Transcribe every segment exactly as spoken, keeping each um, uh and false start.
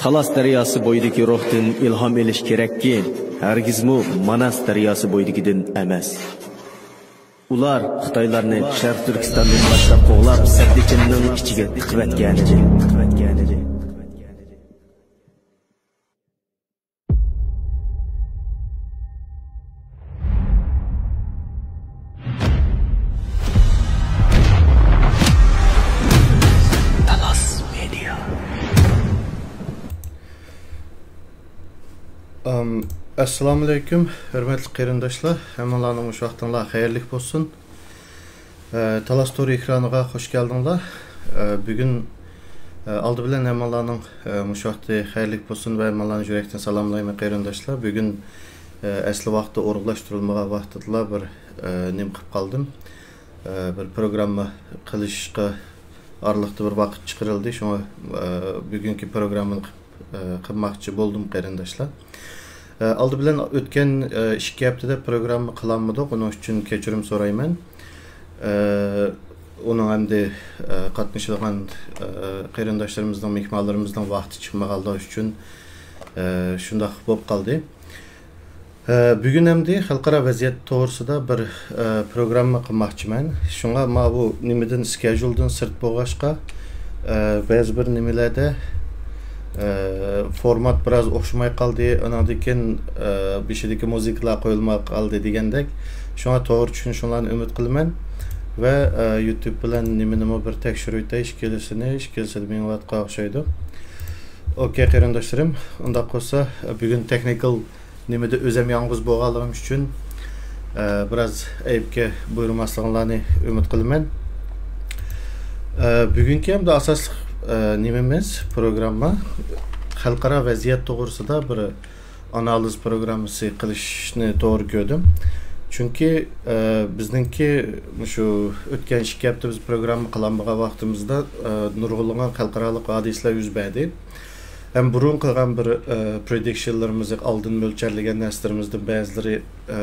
تالاس دەرياسى بويىدىكى روھتىن ئىلھام ئېلىش كېرەككى، ھەرگىزمۇ ماناس دەرياسى بويىدىكىدىن ئەمەس. ئۇلار خىتايلارنى شەرقىي تۈركىستاندىن باشلاپ قوغلاپ، سەددىچىننىڭ ئىچىگە تىقىۋەتكەنىدى. ئەم، ئەسسالامۇئەلەيكۇم، ھۆرمەتلىك قېرىنداشلار. ھەممىڭلارنىڭ مۇشۇ ۋاقتىڭلار خەيرلىك بولسۇن. ئە، تالاس تورى ئېكرانىغا خوش كەلدىڭلار. ئە، بۈگۈن، ئە، ئالدى بىلەن ھەممىڭلارنىڭ، ئە، مۇشۇ ۋاقتى خەيرلىك بولسۇن ۋە ھەممىڭلارنى يۈرەكتىن سالاملايمەن، قېرىنداشلار. بۈگۈن، ئە، ئەسلى ۋاقتى ئورۇنلاشتۇرۇلمىغان ۋاقتىدىلا بىر، ئە، نېمە قىلىپ قالدىم. ئە، بىر پروگرامما قىلىشقا ئارىلىقتا بىر ۋاقىت چىقىرىلدى. شۇڭا، ئە، بۈگۈنكى پروگراممىنى قىلىپ، ئە، قىلماقچى بولدۇم، قېرىنداشلار. ئە، ئالدى بىلەن ئۆتكەن، ئە، ئىككى ھەپتىدە پروگرامما قىلالمىدۇق، ئۇنىڭ ئۈچۈن كەچۈرۈم سورايمەن. ئە، ئۇنىڭ ئەمدى، ئە، قاتنىشىدىغان، ئە، قېرىنداشلىرىمىزنىڭ، مېھمانلىرىمىزنىڭ ۋاقتى چىقمىغانلىقى ئۈچۈن، ئە، شۇنداق بولۇپ قالدى. ئە، بۈگۈن ئەمدى خەلقئارا ۋەزىيەت توغرىسىدا بىر، ئە، پروگرامما قىلماقچىمەن. شۇڭا ماۋۇ نېمىدىن، سكېژۇلدىن سىرت بولغاچقا، ئە، بەزى بىر نېمىلەردە، ئە، فورمات بىراز ئوخشىماي قالدى. ئاناندىن كېيىن، ئە، بېشىدىكى مۇزىكىلار قويۇلماي قالدى دېگەندەك. شۇڭا توغرا چۈشىنىشىڭلارنى ئۈمىد قىلىمەن. ۋە، ئە، يۇتۇب بىلەن نېمىنىمۇ بىر تەكشۈرۈۋېتەي، ئىككىلىسىنى، ئىككىلىسىدە مېڭىۋاتقان ئوخشايدۇ. ئوكەي، قېرىنداشلىرىم، ئۇنداق بولسا، بۈگۈن تېخنىكال نېمىدە ئۆزەم يالغۇز بولغانلىقىم ئۈچۈن، ئە، بىراز ئەيىبكە بۇيرۇماسلىقىڭلارنى ئۈمىد قىلىمەن. ئە، بۈگۈنكى ھەمدە ئاساسلىق، ئە، نېمىمىز، پروگرامما، خەلقئارا ۋەزىيەت توغرىسىدا بىر ئانالىز پروگراممىسى قىلىشنى توغرا كۆردۈم. چۈنكى، ئە، بىزنىڭكى مۇشۇ ئۆتكەن ئىككى ھەپتە بىز پروگرامما قىلالمىغان ۋاقتىمىزدا، ئە، نۇرغۇنلىغان خەلقئارالىق ھادىسىلەر يۈز بەردى. ھەم بۇرۇن قىلغان بىر، ئە، پرېدىكشنلىرىمىز، ئالدىن مۆلچەرلىگەن نەرسىلىرىمىزدىن بەزىلىرى، ئە،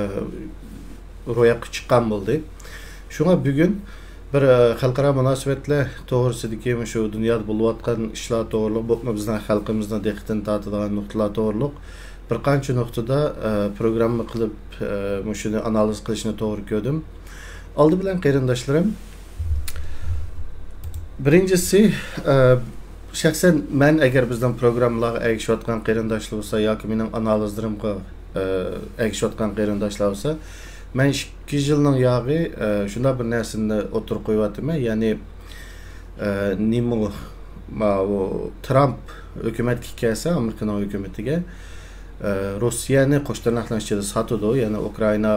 روياپقا چىققان بولدى. شۇڭا بۈگۈن بىر، ئە، خەلقئارا مۇناسىۋەتلەر توغرىسىدىكى مۇشۇ دۇنيادا بولۇۋاتقان ئىشلار توغرىلىق، بولۇپمۇ بىزنىڭ خەلقىمىزنىڭ دىققىتىنى تارتىدىغان نۇقتىلار توغرىلىق بىر قانچە نۇقتىدا، ئە، پروگرامما قىلىپ، ئە، مۇشۇنى ئانالىز قىلىشنى توغرا كۆردۈم. ئالدى بىلەن قېرىنداشلىرىم، بىرىنچىسى، ئە، شەخسەن مەن ئەگەر بىزنىڭ پروگراممىلارغا ئەگىشىۋاتقان قېرىنداشلار بولسا ياكى مېنىڭ ئانالىزلىرىمغا، ئە، ئەگىشىۋاتقان قېرىنداشلار بولسا، مەن ئىككى يىلنىڭ ياغى، ئە، شۇنداق بىر نەرسىنى ئوتتۇرىغا قويۇۋاتىمەن. يەنى، ئە، نېمە، ماۋۇ ترامپ ھۆكۈمەتكە كەلسە، ئامېرىكىنىڭ ھۆكۈمىتىگە، ئە، روسىيەنى قوش تىرناقلارنىڭ ئىچىدە ساتىدۇ، يەنى ئۇكرائىنا،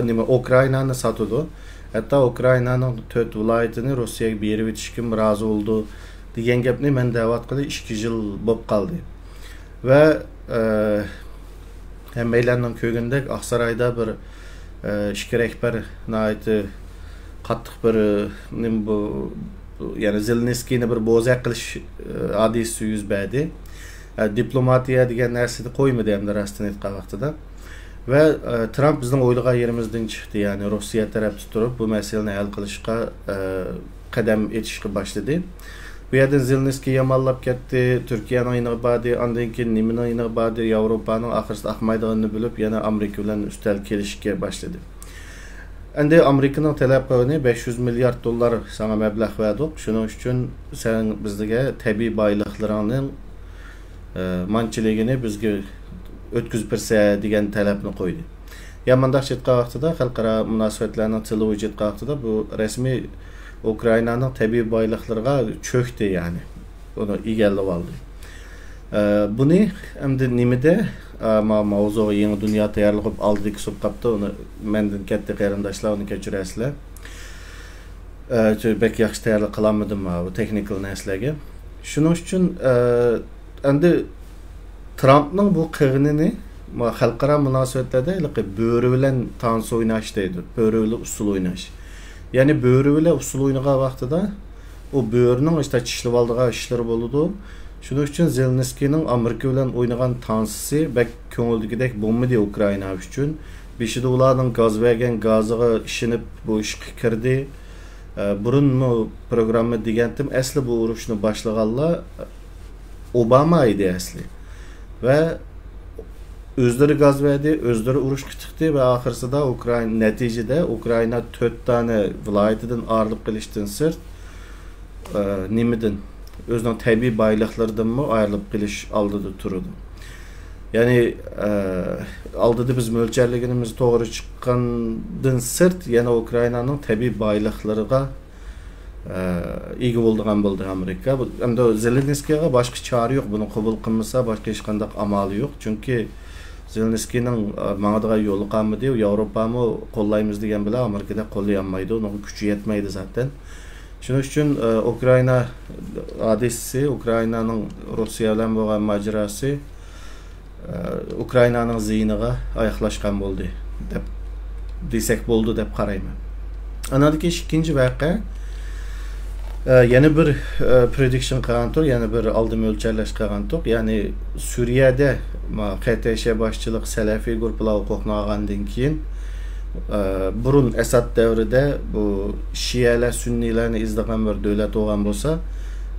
نېمە، ئۇكرائىنانى ساتىدۇ. ھەتتا ئۇكرائىنانىڭ تۆت ۋىلايىتىنى روسىيەگە بېرىۋېتىشكىمۇ رازى بولىدۇ دېگەن گەپنى مەن دەۋاتقىلى ئىككى يىل بولۇپ قالدى. ۋە، ئە، ھەممەيلەننىڭ كۆرگىنىدەك، ئاقسارايدا بىر، ئە، ئىككى رەھبەر ناھايىتى قاتتىق بىر، ئە، نېمە بۇ، بۇ، يەنى زېلېنسكىينى بىر بوزەك قىلىش، ئە، ھادىسىسى يۈز بەردى. ئە، دىپلوماتىيە دېگەن نەرسىنى قويمىدى ئەمدى راستىنى ئېيتقان ۋاقتىدا. ۋە، ئە، ترامپ بىزنىڭ ئويلىغان يېرىمىزدىن چىقتى، يەنى روسىيە تەرەپتە تۇرۇپ بۇ مەسىلىنى ھەل قىلىشقا، ئە، قەدەم ئېتىشقا باشلىدى. بۇ يەردىن زېلېنسكىي يامانلاپ كەتتى، تۈركىيەنىڭ يېنىغا باردى، ئاندىن كېيىن نېمىنىڭ يېنىغا باردى، ياۋروپانىڭ ئاخىرسىدا ئاقمايدىغىنىنى بىلىپ، يەنە ئامېرىكا بىلەن ئۈستەل كېلىشكە باشلىدى. ئەمدى ئامېرىكىنىڭ تەلەپ قىلغىنى، بەش يۈز مىليارد دوللار ساڭا مەبلەغ بەردۇق، شۇنىڭ ئۈچۈن سەن بىزگە تەبىئىي بايلىقلىرىڭنىڭ، ئە، مانچىلىكىنى بىزگە ئۆتكۈزۈپ بەرسە دېگەن تەلەپنى قويدى. يا مۇنداقچە ئېيتقان ۋاقتىدا، خەلقئارا مۇناسىۋەتلەرنىڭ تىلى بويىچە ئېيتقان ۋاقتىدا، بۇ رەسمىي ئۇكرائىنانىڭ تەبىئىي بايلىقلىرىغا چۆكتى، يەنى ئۇنى ئىگىلىۋالدى. ئە، بۇنى ئەمدى نېمىدە، ئە، ما-، ماۋزۇغا يېڭى دۇنيا تەييارلىق قىلىپ ئالدىدىكى سوپ قاپتۇ، ئۇنى مەندىن كەتتى قېرىنداشلار، ئۇنى كەچۈرەرسىلەر. ئە، چۈ-، بەك ياخشى تەييارلىق قىلالمىدىم ماۋۇ تېخنىكال نەرسىلەرگە. شۇنىڭ ئۈچۈن، ئە، ئەمدى ترامپنىڭ بۇ قىلغىنىنى ما-، خەلقئارا مۇناسىۋەتلەردە ھېلىقى بۆرە بىلەن تانسا ئويناش دەيدۇ، بۆرە بىلەن ئۇسسۇل ئويناش. يەنى بۆرە بىلەن ئۇسسۇل ئوينىغان ۋاقتىدا ئۇ بۆرىنىڭ ئىشتا چىشلىۋالىدىغان ئىشلىرى بولىدۇ. شۇنىڭ ئۈچۈن زېلېنسكىينىڭ ئامېرىكا بىلەن ئوينىغان تانسىسى بەك كۆڭۈلدىكىدەك بولمىدى ئۇكرائىنا ئۈچۈن. بېشىدا ئۇلارنىڭ گاز بەرگەن گازىغا ئىشىنىپ بۇ ئىشقا كىردى. ئە، بۇرۇنمۇ پروگرامما دېگەنتىم، ئەسلى بۇ ئۇرۇشنى باشلىغانلار، ئە، ئوباما ئىدى ئەسلى. ۋە ئۆزلىرى گاز بەردى، ئۆزلىرى ئۇرۇشقا تىقتى ۋە ئاخىرسىدا ئۇكرائىنا، نەتىجىدە ئۇكرائىنا تۆت دانە ۋىلايىتىدىن ئايرىلىپ قېلىشتىن سىرت، ئە، نېمىدىن، ئۆزىنىڭ تەبىئىي بايلىقلىرىدىنمۇ ئايرىلىپ قېلىش ئالدىدا تۇرىدۇ. يەنى، ئە، ئالدىدا بىز مۆلچەرلىگىنىمىز توغرا چىققاندىن سىرت، يەنە ئۇكرائىنانىڭ تەبىئىي بايلىقلىرىغا ئىگە بولىدىغان بولدى ئامېرىكا. بۇ، ئەمدى زېلېنسكىيغا باشقا چارە يوق، بۇنى قوبۇل قىلمىسا باشقا ھېچقانداق ئامالى يوق. چۈنكى زېلېنسكىينىڭ، ئە، ماڭىدىغان يولى قالمىدى. ياۋروپامۇ قوللايمىز دېگەن بىلەن ئامېرىكىدەك قوللىيالمايدۇ، ئۇنىڭغا كۈچى يەتمەيدۇ زاتەن. شۇنىڭ ئۈچۈن، ئە، ئۇكرائىنا ھادىسىسى، ئۇكرائىنانىڭ روسىيە بىلەن بولغان ماجىراسى، ئە، ئۇكرائىنانىڭ زىيىنىغا ئاياغلاشقان بولدى دەپ دېسەك بولىدۇ دەپ قارايمەن. ئاناندىن كېيىن ئىككىنچى ۋەقە، ئە، يەنە بىر، ئە، پرېدىكشن قىلغانتۇق، يەنە بىر ئالدى مۆلچەرلەش قىلغانتۇق. يەنى سۈرىيەدە ما-، قەتەيشە باشچىلىق سەلەفىي گۇرۇپپىلار ھوقۇقنى ئالغاندىن كېيىن، ئە، بۇرۇن ئەسەد دەۋرىدە بۇ شىئەلەر سۈننىيلەرنى ئېزىدىغان بىر دۆلەت بولغان بولسا،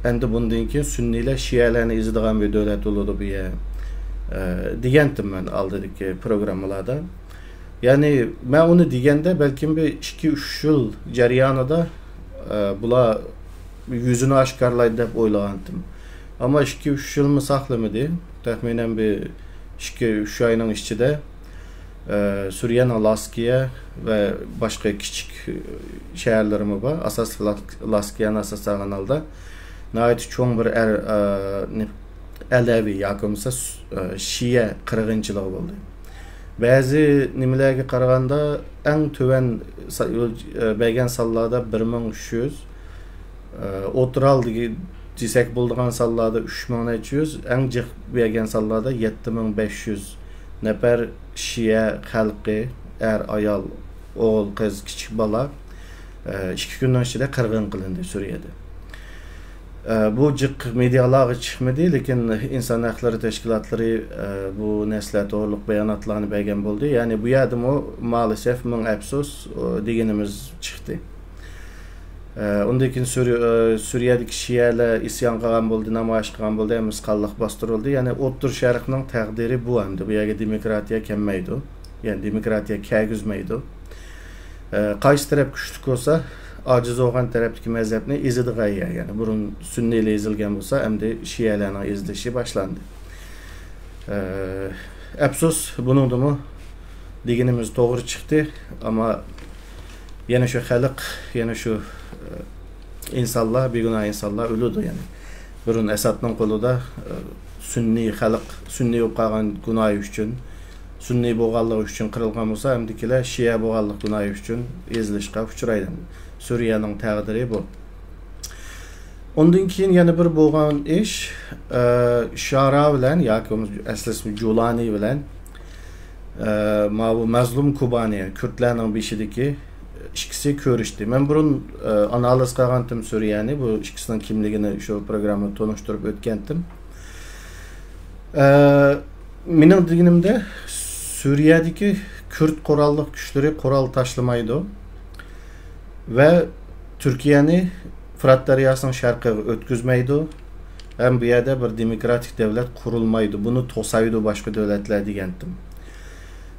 ئەمدى بۇندىن كېيىن سۈننىيلەر شىئەلەرنى ئېزىدىغان بىر دۆلەت بولىدۇ بۇ يەر، ئە، دېگەنتىم مەن ئالدىدىكى پروگراممىلاردا. يەنى مەن ئۇنى دېگەندە بەلكىم بىر ئىككى، ئۈچ يىل جەريانىدا، ئە، بۇلار يۈزىنى ئاشكارىلايدۇ دەپ ئويلىغانتىم. ئەمما ئىككى، ئۈچ يىلمۇ ساقلىمىدى. تەخمىنەن بىر ئىككى، ئۈچ ئاينىڭ ئىچىدە، ئە، سۈرىيەنىڭ لاسكىيە ۋە باشقا كىچىك شەھەرلىرىمۇ بار. ئاساسلىق لاس-، لاسكىيەنى ئاساس ئالغان ھالدا ناھايىتى چوڭ بىر ئەر-، ئە، نېم-، ئەلەۋى ياكى بولمىسا س-، ئە، شىئە قىرغىنچىلىقى بولدى. بەزى نېمىلەرگە قارىغاندا، ئەڭ تۆۋەن سا-، ئۆلچ-، ئە، بەرگەن سانلاردا بىر مىڭ ئۈچ يۈز، ئە، ئوتتۇرا ھالدىكى دېسەك بولىدىغان سانلاردا ئۈچ مىڭ نەچچە يۈز، ئەڭ جىق بەرگەن سانلاردا يەتتە مىڭ بەش يۈز نەپەر شىئە خەلقى، ئەر، ئايال، ئوغۇل، قىز، كىچىك بالا، ئە، ئىككى كۈننىڭ ئىچىدە قىرغىن قىلىندى سۈرىيەدە. ئە، بۇ جىق مېدىيالارغا چىقمىدى، لېكىن ئىنسان ھەقلىرى تەشكىلاتلىرى، ئە، بۇ نەرسىلەر توغرۇلۇق باياناتلارنى بەرگەن بولدى. يەنى بۇ يەردىمۇ مائالىسەف، مىڭ ئەپسۇس، ئۇ، دېگىنىمىز چىقتى. ئە، ئۇندىن كېيىن سۈرى-، ئە، سۈرىيەدىكى شىئەلەر ئىسيان قىلغان بولدى، نامايىش قىلغان بولدى، ھەممىسى قانلىق باستۇرۇلدى. يەنى ئوتتۇرا شەرقنىڭ تەقدىرى بۇ ئەمدى. بۇ يەرگە دېموكراتىيە كەلمەيدۇ. يەنى دېموكراتىيە كەلگۈزمەيدۇ. ئە، قايسى تەرەپ كۈچلۈك بولسا، ئاجىز بولغان تەرەپتىكى مەزھەپنى ئېزىدىغان يەر. يەنى بۇرۇن سۈننىيلەر ئېزىلگەن بولسا، ئەمدى شىئەلەرنىڭ ئېزىلىشى باشلاندى. ئە، ئەپسۇس، بۇنىڭدىمۇ دېگىنىمىز توغرا چىقتى. ئەمما يەنە شۇ خەلق، يەنە شۇ، ئە، ئىنسانلار، بىگۇناھ ئىنسانلار ئۆلىدۇ يەنە. بۇرۇن ئەسەدنىڭ قولىدا، ئە، سۈننىي خەلق، سۈننىي بولۇپ قالغان گۇناھى ئۈچۈن، سۈننىي بولغانلىقى ئۈچۈن قىرىلغان بولسا، ئەمدىكىلەر شىئە بولغانلىق گۇناھى ئۈچۈن ئېزىلىشقا ئۇچرايدۇ. سۈرىيەنىڭ تەقدىرى بۇ. ئۇندىن كېيىن يەنە بىر بولغان ئىش، ئە، شارا بىلەن ياكى بولمىسا ئەسلى ئىسمى جۇلانى بىلەن، ئە، ماۋۇ مەزلۇم كوبانى، كۈردلەرنىڭ بېشىدىكى ئىككىسى كۆرۈشتى. مەن بۇرۇن، ئە، ئانالىز قىلغانتىم سۈرىيەنى، بۇ ئىككىسىنىڭ كىملىكىنى شۇ پروگراممىدا تونۇشتۇرۇپ ئۆتكەنتىم. ئە، مېنىڭ دېگىنىمدە، سۈرىيەدىكى كۈرد قوراللىق كۈچلىرى قورال تاشلىمايدۇ ۋە تۈركىيەنى فۇرات دەرياسىنىڭ شەرقىگە ئۆتكۈزمەيدۇ ھەم بۇ يەردە بىر دېموكراتىك دۆلەت قۇرۇلمايدۇ، بۇنى توسايدۇ باشقا دۆلەتلەر دېگەنتىم.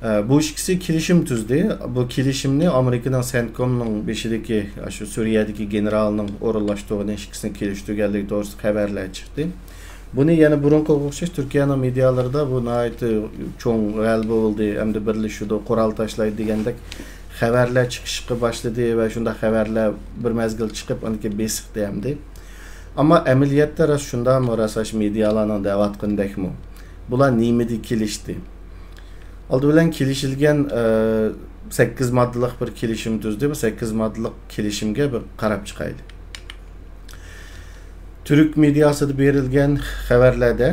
ئە، بۇ ئىككىسى كېلىشىم تۈزدى. بۇ كېلىشىمنى ئامېرىكىنىڭ سەنتكومنىڭ بېشىدىكى، ئاشۇ سۈرىيەدىكى گېنېرالنىڭ ئورۇنلاشتۇرغىنى، ئىككىسىنىڭ كېلىشتۈرگەنلىكى توغرىسىدا خەۋەرلەر چىقتى. بۇنى يەنە بۇرۇنقىغا ئوخشاش تۈركىيەنىڭ مېدىيالىرىدا بۇ ناھايىتى چوڭ غەلىبە بولدى، ئەمدى بىرلىشىدۇ، قورال تاشلايدۇ دېگەندەك خەۋەرلەر چىقىشقا باشلىدى ۋە شۇنداق خەۋەرلەر بىر مەزگىل چىقىپ، ئاندىن كېيىن بېسىقتى ئەمدى. ئەمما ئەمەلىيەتتە راست شۇنداقمۇ، راست ئاشۇ مېدىيالارنىڭ دەۋاتقىنىدەكمۇ؟ بۇلار نېمىدە كېلىشتى؟ ئالدى بىلەن كېلىشىلگەن، ئە، سەككىز ماددىلىق بىر كېلىشىم تۈزدى. بۇ سەككىز ماددىلىق كېلىشىمگە بىر قاراپ چىقايلى. تۈرك مېدىياسىدا بېرىلگەن خەۋەرلەردە،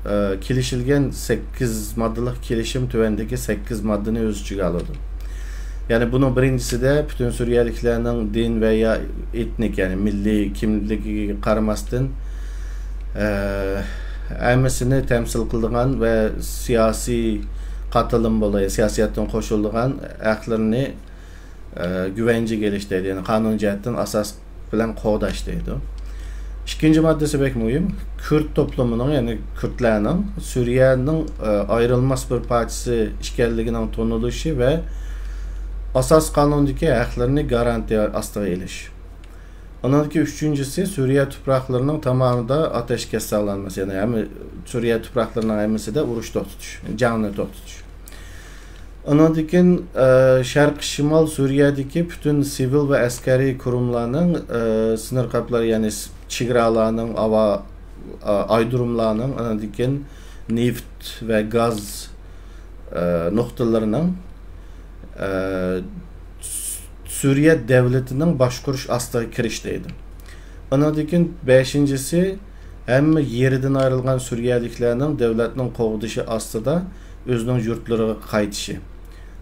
ئە، كېلىشىلگەن سەككىز ماددىلىق كېلىشىم تۆۋەندىكى سەككىز ماددىنى ئۆز ئىچىگە ئالىدۇ. يەنى بۇنىڭ بىرىنچىسىدە پۈتۈن سۈرىيەلىكلەرنىڭ دىن ۋە يا ئېتنىك، يەنى مىللىي كىملىكىگە قارىماستىن، ئە، ھەممىسىنى تەمسىل قىلىدىغان ۋە سىياسىي قاتلام بولدى، سىياسىيەتتىن قوشۇلىدىغان ھەقلىرىنى، ئە، گۈۋەنجىگە ئېلىش دەيدۇ، يەنى قانۇن جەھەتتىن ئاساس بىلەن قوغداش دەيدۇ. ئىككىنچى ماددىسى بەك مۇھىم. كۈرد توپلىمىنىڭ، يەنى كۈردلەرنىڭ سۈرىيەنىڭ، ئە، ئايرىلماس بىر پارچىسى ئىكەنلىكىنىڭ تونۇلۇشى ۋە ئاساسىي قانۇندىكى ھەقلىرىنى گارانتىيە ئاستىغا ئېلىش. ئانىڭدىكى ئۈچىنچىسى، سۈرىيە تۇپراقلىرىنىڭ تامامىدا ئاتەشكەس ساقلانمىسى، يەنى ھەممە سۈرىيە تۇپراقلىرىنىڭ ھەممىسىدە ئۇرۇش توختىتىش، جەڭنى توختىتىش. ئانىڭدىن كېيىن، ئە، شەرقىي شىمال سۈرىيەدىكى پۈتۈن سىۋىل ۋە ئەسكەرىي قۇرۇملارنىڭ، ئە، سىنىر قاپلار، يەنى س-، چېگرالارنىڭ، ھاۋا، ئا-، ئايرودروملارنىڭ، ئانىڭدىن كېيىن نېفىت ۋە گاز، ئە، نۇقتىلىرىنىڭ، ئە، س-، سۈرىيە دەۋلىتىنىڭ باشقۇرۇش ئاستىغا كىرىش دەيدۇ. ئانىڭدىن كېيىن بەشىنچىسى، ھەممە يېرىدىن ئايرىلغان سۈرىيەلىكلەرنىڭ دەۋلەتنىڭ قوغدىشى ئاستىدا ئۆزىنىڭ يۇرتلىرىغا قايتىشى.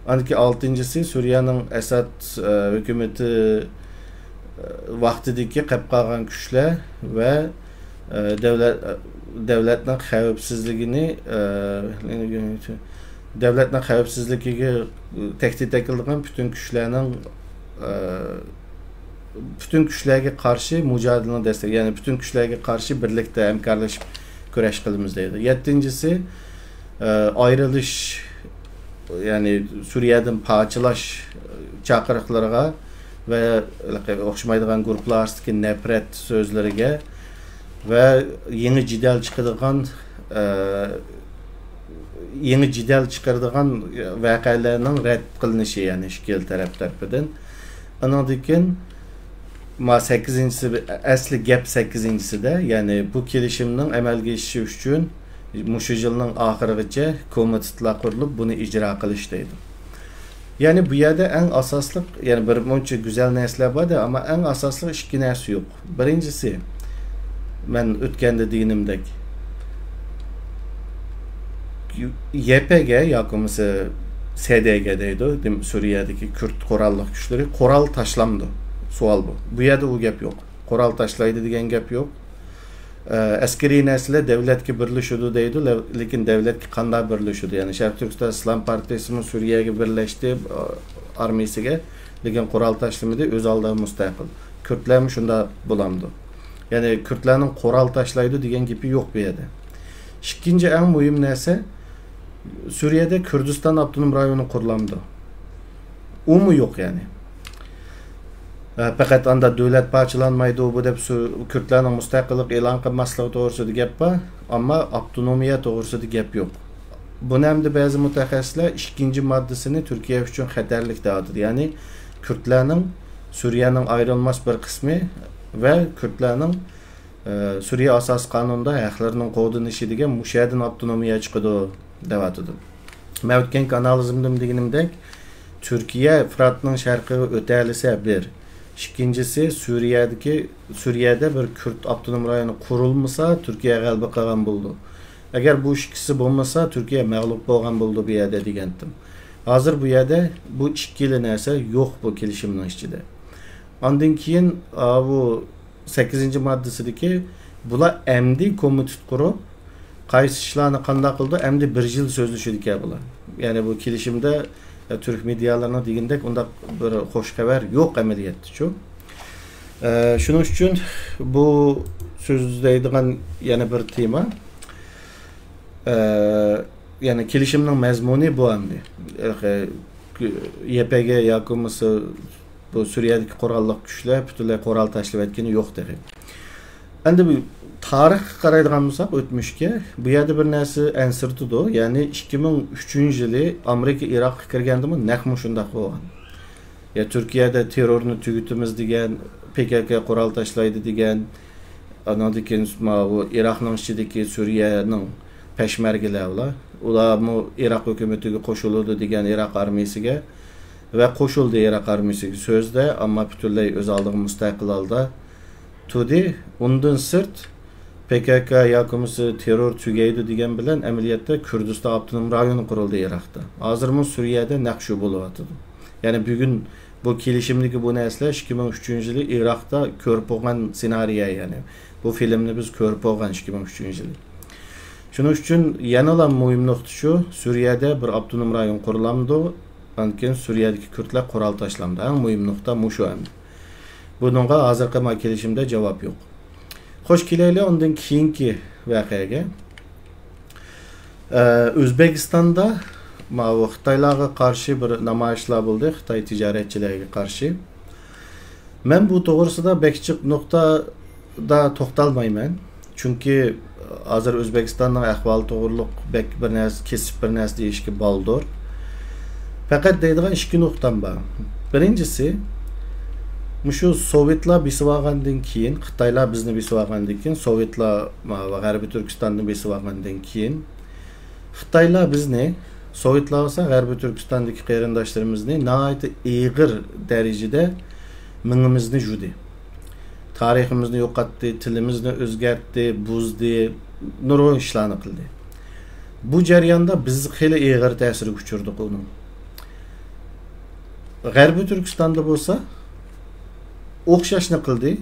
ئاندىكى ئالتىنچىسى، سۈرىيەنىڭ ئەسەد، ئە، ھۆكۈمىتى، ئە، ۋاقتىدىكى قېلىپ قالغان كۈچلەر ۋە، ئە، دەۋلەت، ئە، دەۋلەتنىڭ خەۋپسىزلىكىنى، ئە، دەۋلەتنىڭ خەۋپسىزلىكىگە تەھدىت ئەكېلىدىغان پۈتۈن كۈچلەرنىڭ، ئە، پۈتۈن كۈچلەرگە قارشى مۇجادىلىنى دەستەك، يەنى پۈتۈن كۈچلەرگە قارشى بىرلىكتە ھەمكارلىشىپ كۈرەش قىلىمىز دەيدۇ. يەتتىنچىسى، ئە، ئايرىلىش، يەنى سۈرىيەدىن پارچىلاش چاقىرىقلىرىغا ۋە ئوخشىمايدىغان گۇرۇپپىلار ئارىسىدىكى نەپرەت سۆزلىرىگە ۋە يېڭى جېدەل چىقىدىغان، ئە، يېڭى جېدەل چىقىرىدىغان ۋەقەلەرنىڭ رەت قىلىنىشى، يەنى ئىككى تەرەپ تەرىپىدىن. ئانىڭدىن كېيىن، ما سەككىزىنچىسى، ئەسلى گەپ سەككىزىنچىسىدە، يەنى بۇ كېلىشىمنىڭ ئەمەلگە ئېشىشى ئۈچۈن مۇشۇ يىلنىڭ ئاخىرىغىچە كومىتېتلار قۇرۇلۇپ، بۇنى ئىجرا قىلىش دەيدۇ. يەنى بۇ يەردە ئەڭ ئاساسلىق، يەنى بىر مۇنچە گۈزەل نەرسىلەر بار-دە، ئەمما ئەڭ ئاساسلىق ئىككى نەرسە يوق. بىرىنچىسى، مەن ئۆتكەندە دېگىنىمدەك، يەپەگە ياكى بولمىسا سەدەگە دەيدۇ، دېم-، سۈرىيەدىكى كۈرد قوراللىق كۈچلىرى قورال تاشلامدۇ؟ سوئال بۇ. بۇ يەردە ئۇ گەپ يوق. قورال تاشلايدۇ دېگەن گەپ يوق. ئە، ئەسكىرىي نەرسىلەر دەۋلەتكە بىرلىشىدۇ دەيدۇ، لە-، لېكىن دەۋلەتكە قانداق بىرلىشىدۇ؟ يەنى شەرقىي تۈركىستان ئىسلام پارتىيىسىمۇ سۈرىيەگە بىرلەشتى، ئە، ئارمىيىسىگە، لېكىن قورال تاشلىمىدى، ئۆز ئالدىغا مۇستەقىل. كۈردلەرمۇ شۇنداق بولامدۇ؟ يەنى كۈردلەرنىڭ قورال تاشلايدۇ دېگەن گېپى يوق بۇ يەردە. ئىككىنچى ئەڭ مۇھىم نەرسە، سۈرىيەدە كۈردىستان ئاپتونوم رايونى قۇرۇلامدۇ؟ ئۇمۇ يوق يەنى. ئە، پەقەت ئاندا دۆلەت پارچىلانمايدۇ، بۇ دەپ سۈ-، كۈردلەرنىڭ مۇستەقىللىق ئېلان قىلماسلىقى توغرىسىدا گەپ بار، ئەمما ئاپتونومىيە توغرىسىدا گەپ يوق. بۇنى ئەمدى بەزى مۇتەخەسسىسلەر ئىككىنچى ماددىسىنى تۈركىيە ئۈچۈن خەتەرلىك دەۋاتىدۇ. يەنى كۈردلەرنىڭ سۈرىيەنىڭ ئايرىلماس بىر قىسمى ۋە كۈردلەرنىڭ، ئە، سۈرىيە ئاساسىي قانۇنىدا ھەقلىرىنىڭ قوغدىنىشى دېگەن مۇشۇ يەردىن ئاپتونومىيە چىقىدۇ دەۋاتىدۇ. مەن ئۆتكەنكى ئانالىزىمدىمۇ دېگىنىمدەك، تۈركىيە فىراتنىڭ شەرقىگە ئۆتەلىسە بىر، ئىككىنچىسى سۈرىيەدىكى، سۈرىيەدە بىر كۈرد ئاپتونوم رايونى قۇرۇلمىسا، تۈركىيە غەلىبە قىلغان بولىدۇ. ئەگەر بۇ ئىككىسى بولمىسا، تۈركىيە مەغلۇپ بولغان بولىدۇ بۇ يەردە دېگەنتىم. ھازىر بۇ يەردە بۇ ئىككىلا نەرسە يوق بۇ كېلىشىمنىڭ ئىچىدە. ئاندىن كېيىن، ئا، بۇ سەككىزىنچى ماددىسىدىكى بۇلار ئەمدى كومىتېت قۇرۇپ، قايسى ئىشلارنى قانداق قىلىدۇ، ئەمدى بىر يىل سۆزلىشىدىكەن بۇلار. يەنى بۇ كېلىشىمدە، ئە، تۈرك مېدىيالىرىنىڭ دېگىنىدەك ئۇنداق بىر خوش خەۋەر يوق ئەمەلىيەتتىچۇ. ئە، شۇنىڭ ئۈچۈن بۇ سۆزلەيدىغان يەنە بىر تېما، ئە، يەنى كېلىشىمنىڭ مەزمۇنى بۇ ئەمدى. ئە، يەپەگە ياكى بولمىسا بۇ سۈرىيەدىكى قوراللىق كۈچلەر پۈتۈنلەي قورال تاشلىۋەتكىنى يوق تېخى. ئەمدى بۇ تارىخقا قارايدىغان بولساق، ئۆتمۈشكە، بۇ يەردە بىر نەرسە ئەنسىرىتىدۇ. يەنى ئىككى مىڭ ئۈچىنچى يىلى ئامېرىكا ئىراققا كىرگەندىمۇ نەق مۇشۇنداق بولغان. يا تۈركىيەدە تېررورنى تۈگىتىمىز دېگەن، پې كې كې قورال تاشلايدۇ دېگەن، ئانىڭدىن كېيىن ماۋۇ ئىراقنىڭ ئىچىدىكى سۈرىيەنىڭ پەشمەرگىلەر ئۇلار. ئۇلارمۇ ئىراق ھۆكۈمىتىگە قوشۇلىدۇ دېگەن، ئىراق ئارمىيىسىگە ۋە قوشۇلدى ئىراق ئارمىيىسىگە سۆزدە، ئەمما پۈتۈنلەي ئۆز ئالدىغا مۇستەقىل ھالدا تۇردى. ئۇندىن سىرت، پې كې كې ياكى بولمىسا تېررور تۈگەيدۇ دېگەن بىلەن ئەمەلىيەتتە كۈردىستان ئاپتونوم رايونى قۇرۇلدى ئىراقتا. ھازىرمۇ سۈرىيەدە نەق شۇ بولۇۋاتىدۇ. يەنى بۈگۈن بۇ كېلىشىمدىكى بۇ نەرسىلەر ئىككى مىڭ ئۈچىنچى يىلى ئىراقتا كۆرۈپ بولغان سېنارىيە، يەنى بۇ فىلىمنى بىز كۆرۈپ بولغان ئىككى مىڭ ئۈچىنچى يىلى. شۇنىڭ ئۈچۈن يەنىلا مۇھىم نۇقتا شۇ، سۈرىيەدە بىر ئاپتونوم رايون قۇرۇلامدۇ؟ ئاندىن كېيىن سۈرىيەدىكى كۈردلەر قورال تاشلامدۇ؟ ئەڭ مۇھىم نۇقتا مۇشۇ ئەمدى. بۇنىڭغا ھازىرقى ما كېلىشىمدە جاۋاب يوق. خوش، كېلەيلى ئاندىن كېيىنكى ۋەقەگە. ئە، ئۆزبېكىستاندا ماۋۇ خىتايلارغا قارشى بىر نامايىشلار بولدى، خىتاي تىجارەتچىلەرگە قارشى. مەن بۇ توغرىسىدا بەك جىق نۇقتىدا توختالمايمەن. چۈنكى ھازىر ئۆزبېكىستاننىڭ ئەھۋالى توغرۇلۇق بەك بىر نەرسە، كېسىپ بىر نەرسە دېيىشكە بالدۇر. پەقەت دەيدىغان ئىككى نۇقتام بار. بىرىنچىسى، مۇشۇ سوۋېتلار بېسىۋالغاندىن كېيىن، خىتايلار بىزنى بېسىۋالغاندىن كېيىن، سوۋېتلار، م-، غەربىي تۈركىستاننى بېسىۋالغاندىن كېيىن، خىتايلار بىزنى، سوۋېتلار بولسا غەربىي تۈركىستاندىكى قېرىنداشلىرىمىزنى ناھايىتى ئېغىر دەرىجىدە مېڭىمىزنى جۇدى. تارىخىمىزنى يوقاتتى، تىلىمىزنى ئۆزگەرتتى، بۇزدى، نۇرغۇن ئىشلارنى قىلدى. بۇ جەرياندا بىز خېلى ئېغىر تەسىرگە ئۇچرىدۇق ئۇنىڭ. غەربىي تۈركىستاندا بولسا ئوخشاشنى قىلدى.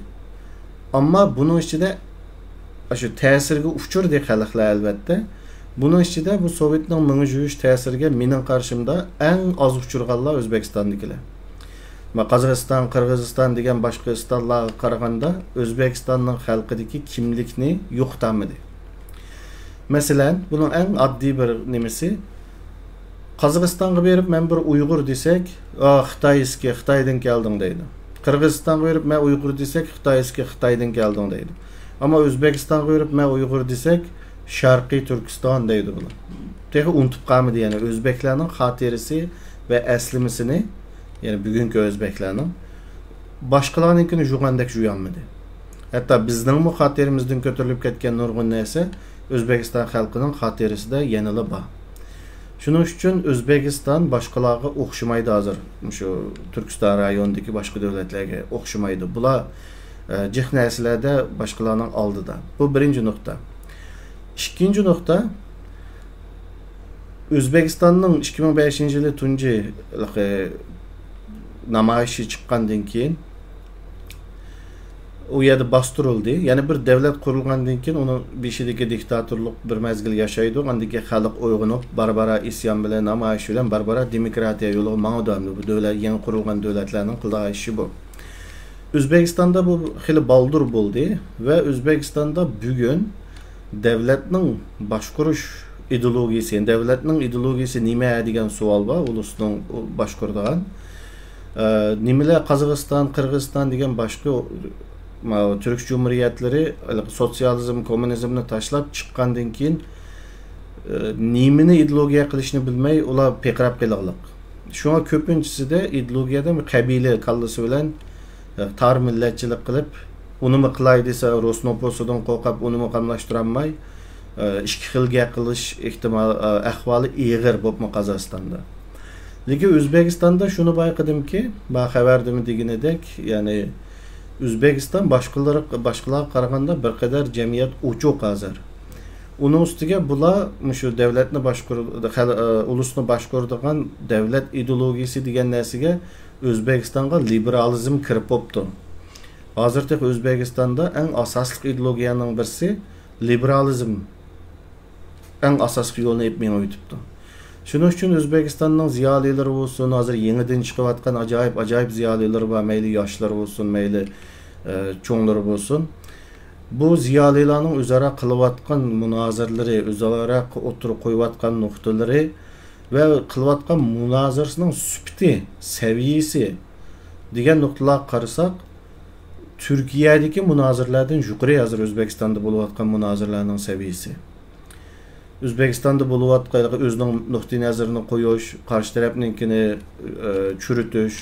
ئەمما بۇنىڭ ئىچىدە شۇ تەسىرگە ئۇچرىدى خەلقلەر، ئەلۋەتتە. بۇنىڭ ئىچىدە بۇ سوۋېتنىڭ مېڭە جۇيۇش تەسىرىگە مېنىڭ قارىشىمدا ئەڭ ئاز ئۇچرىغانلار ئۆزبېكىستاندىكىلەر. ما، قازاقىستان، قىرغىزىستان دېگەن باشقا ئىستانلارغا قارىغاندا ئۆزبېكىستاننىڭ خەلقىدىكى كىملىكنى يوقىتالمىدى. مەسىلەن، بۇنىڭ ئەڭ ئاددىي بىر نېمىسى، قازاقىستانغا بېرىپ مەن بىر ئۇيغۇر دېسەك، «ئا، خىتايسكى، خىتايدىن كەلدىڭ» دەيدۇ. قىرغىزىستانغا بېرىپ مەن ئۇيغۇر دېسەك، «خىتايسكى، خىتايدىن كەلدىڭ» دەيدۇ. ئەمما ئۆزبېكىستانغا بېرىپ مەن ئۇيغۇر دېسەك، «شەرقىي تۈركىستان» دەيدۇ بۇلار. تېخى ئۇنتۇپ قالمىدى، يەنى ئۆزبەكلەرنىڭ خاتىرىسى ۋە ئەسلىمىسىنى، يەنى بۈگۈنكى ئۆزبەكلەرنىڭ باشقىلارنىڭكىنى جۇغاندەك جۇيالمىدى. ھەتتا بىزنىڭمۇ خاتىرىمىزدىن كۆتۈرۈلۈپ كەتكەن نۇرغۇن نەرسە ئۆزبېكىستان خەلقىنىڭ خاتىرىسىدە يەنىلا بار. شۇنىڭ ئۈچۈن ئۆزبېكىستان باشقىلارغا ئوخشىمايدۇ ھازىر. مۇشۇ تۈركىستان رايونىدىكى باشقا دۆلەتلەرگە ئوخشىمايدۇ. بۇلار، ئە، جىق نەرسىلەردە باشقىلارنىڭ ئالدىدا. بۇ بىرىنچى نۇقتا. ئىككىنچى نۇقتا، ئۆزبېكىستاننىڭ ئىككى مىڭ بەشىنچى يىلى تۇنجى، ھېلىقى، نامايىشى چىققاندىن كېيىن، ئۇ يەردە باستۇرۇلدى. يەنە بىر دۆلەت قۇرۇلغاندىن كېيىن، ئۇنىڭ بېشىدىكى دىكتاتورلۇق بىر مەزگىل ياشايدۇ. ئاندىن كېيىن خەلق ئويغىنىپ، بارا-بارا ئىسيان بىلەن، نامايىش بىلەن بارا-بارا دېموكراتىيە يولىغا ماڭىدۇ. ئەمدى بۇ دۆلەت، يېڭى قۇرۇلغان دۆلەتلەرنىڭ قىلىدىغان ئىشى بۇ. ئۆزبېكىستاندا بۇ خېلى بالدۇر بولدى ۋە ئۆزبېكىستاندا بۈگۈن دۆلەتنىڭ باشقۇرۇش ئىدېئولوگىيىسى، دۆلەتنىڭ ئىدېئولوگىيىسى نېمە دېگەن سوئال بار، ئۇلۇسنىڭ باشقۇرىدىغان. ئە، نېمىلەر قازاقىستان، قىرغىزىستان دېگەن باشقا، ماۋۇ تۈرك جۇمھۇرىيەتلىرى سوتسىيالىزم، كوممۇنىزمنى تاشلاپ چىققاندىن كېيىن، ئە، نېمىنى ئىدېئولوگىيە قىلىشنى بىلمەي، ئۇلار پىرقىراپ قېلىغلىق. شۇڭا كۆپىنچىسىدە ئىدېئولوگىيەدە قەبىلە كاللىسى بىلەن، ئە، تار مىللەتچىلىك قىلىپ، ئۇنىمۇ قىلاي دېسە، رۇس نوپۇسىدىن قورقۇپ، ئۇنىمۇ قاملاشتۇرالماي، ئە، ئىككى خىل گەپ قىلىش ئېھتىمال، ئە، ئەھۋالى ئېغىر بولۇپمۇ قازاقىستاندا. لېكىن ئۆزبېكىستاندا شۇنى بايقىدىمكى، ما خەۋەردىمۇ دېگىنىدەك، يەنى ئۆزبېكىستان باشقىلار، باشقىلارغا قارىغاندا بىر قەدەر جەمئىيەت ئوچۇق ھازىر. ئۇنىڭ ئۈستىگە بۇلار مۇشۇ دۆلەتنى باشقۇر-، خەل-، ئە، ئۇلۇسنى باشقۇرىدىغان دۆلەت ئىدېئولوگىيىسى دېگەن نەرسىگە ئۆزبېكىستانغا لىبېرالىزم كىرىپ بوپتۇ. ھازىر تېخى ئۆزبېكىستاندا ئەڭ ئاساسلىق ئىدېئولوگىيەنىڭ بىرسى لىبېرالىزم. ئەڭ ئاساسلىق يولنى ئېلىپ مېڭىۋېتىپتۇ. شۇنىڭ ئۈچۈن ئۆزبېكىستاننىڭ زىيالىيلىرى بولسۇن، ھازىر يېڭىدىن چىقىۋاتقان ئاجايىپ، ئاجايىپ زىيالىيلىرى بار، مەيلى ياشلىرى بولسۇن، مەيلى، ئە، چوڭلىرى بولسۇن. بۇ زىيالىيلارنىڭ ئۆزئارا قىلىۋاتقان مۇنازىرىلىرى، ئۆزئارا ئوتتۇرىغا قويۇۋاتقان نۇقتىلىرى ۋە قىلىۋاتقان مۇنازىرىسىنىڭ سۈپىتى، سەۋىيەسى دېگەن نۇقتىلارغا قارىساق، تۈركىيەدىكى مۇنازىرىلەردىن يۇقىرى ھازىر ئۆزبېكىستاندا بولۇۋاتقان مۇنازىرىلەرنىڭ سەۋىيەسى. ئۆزبېكىستاندا بولۇۋاتقان ئۆزىنىڭ نۇقتىئى نەزىرىنى قويۇش، قارشى تەرەپنىڭكىنى، ئە، چۈرۈتۈش،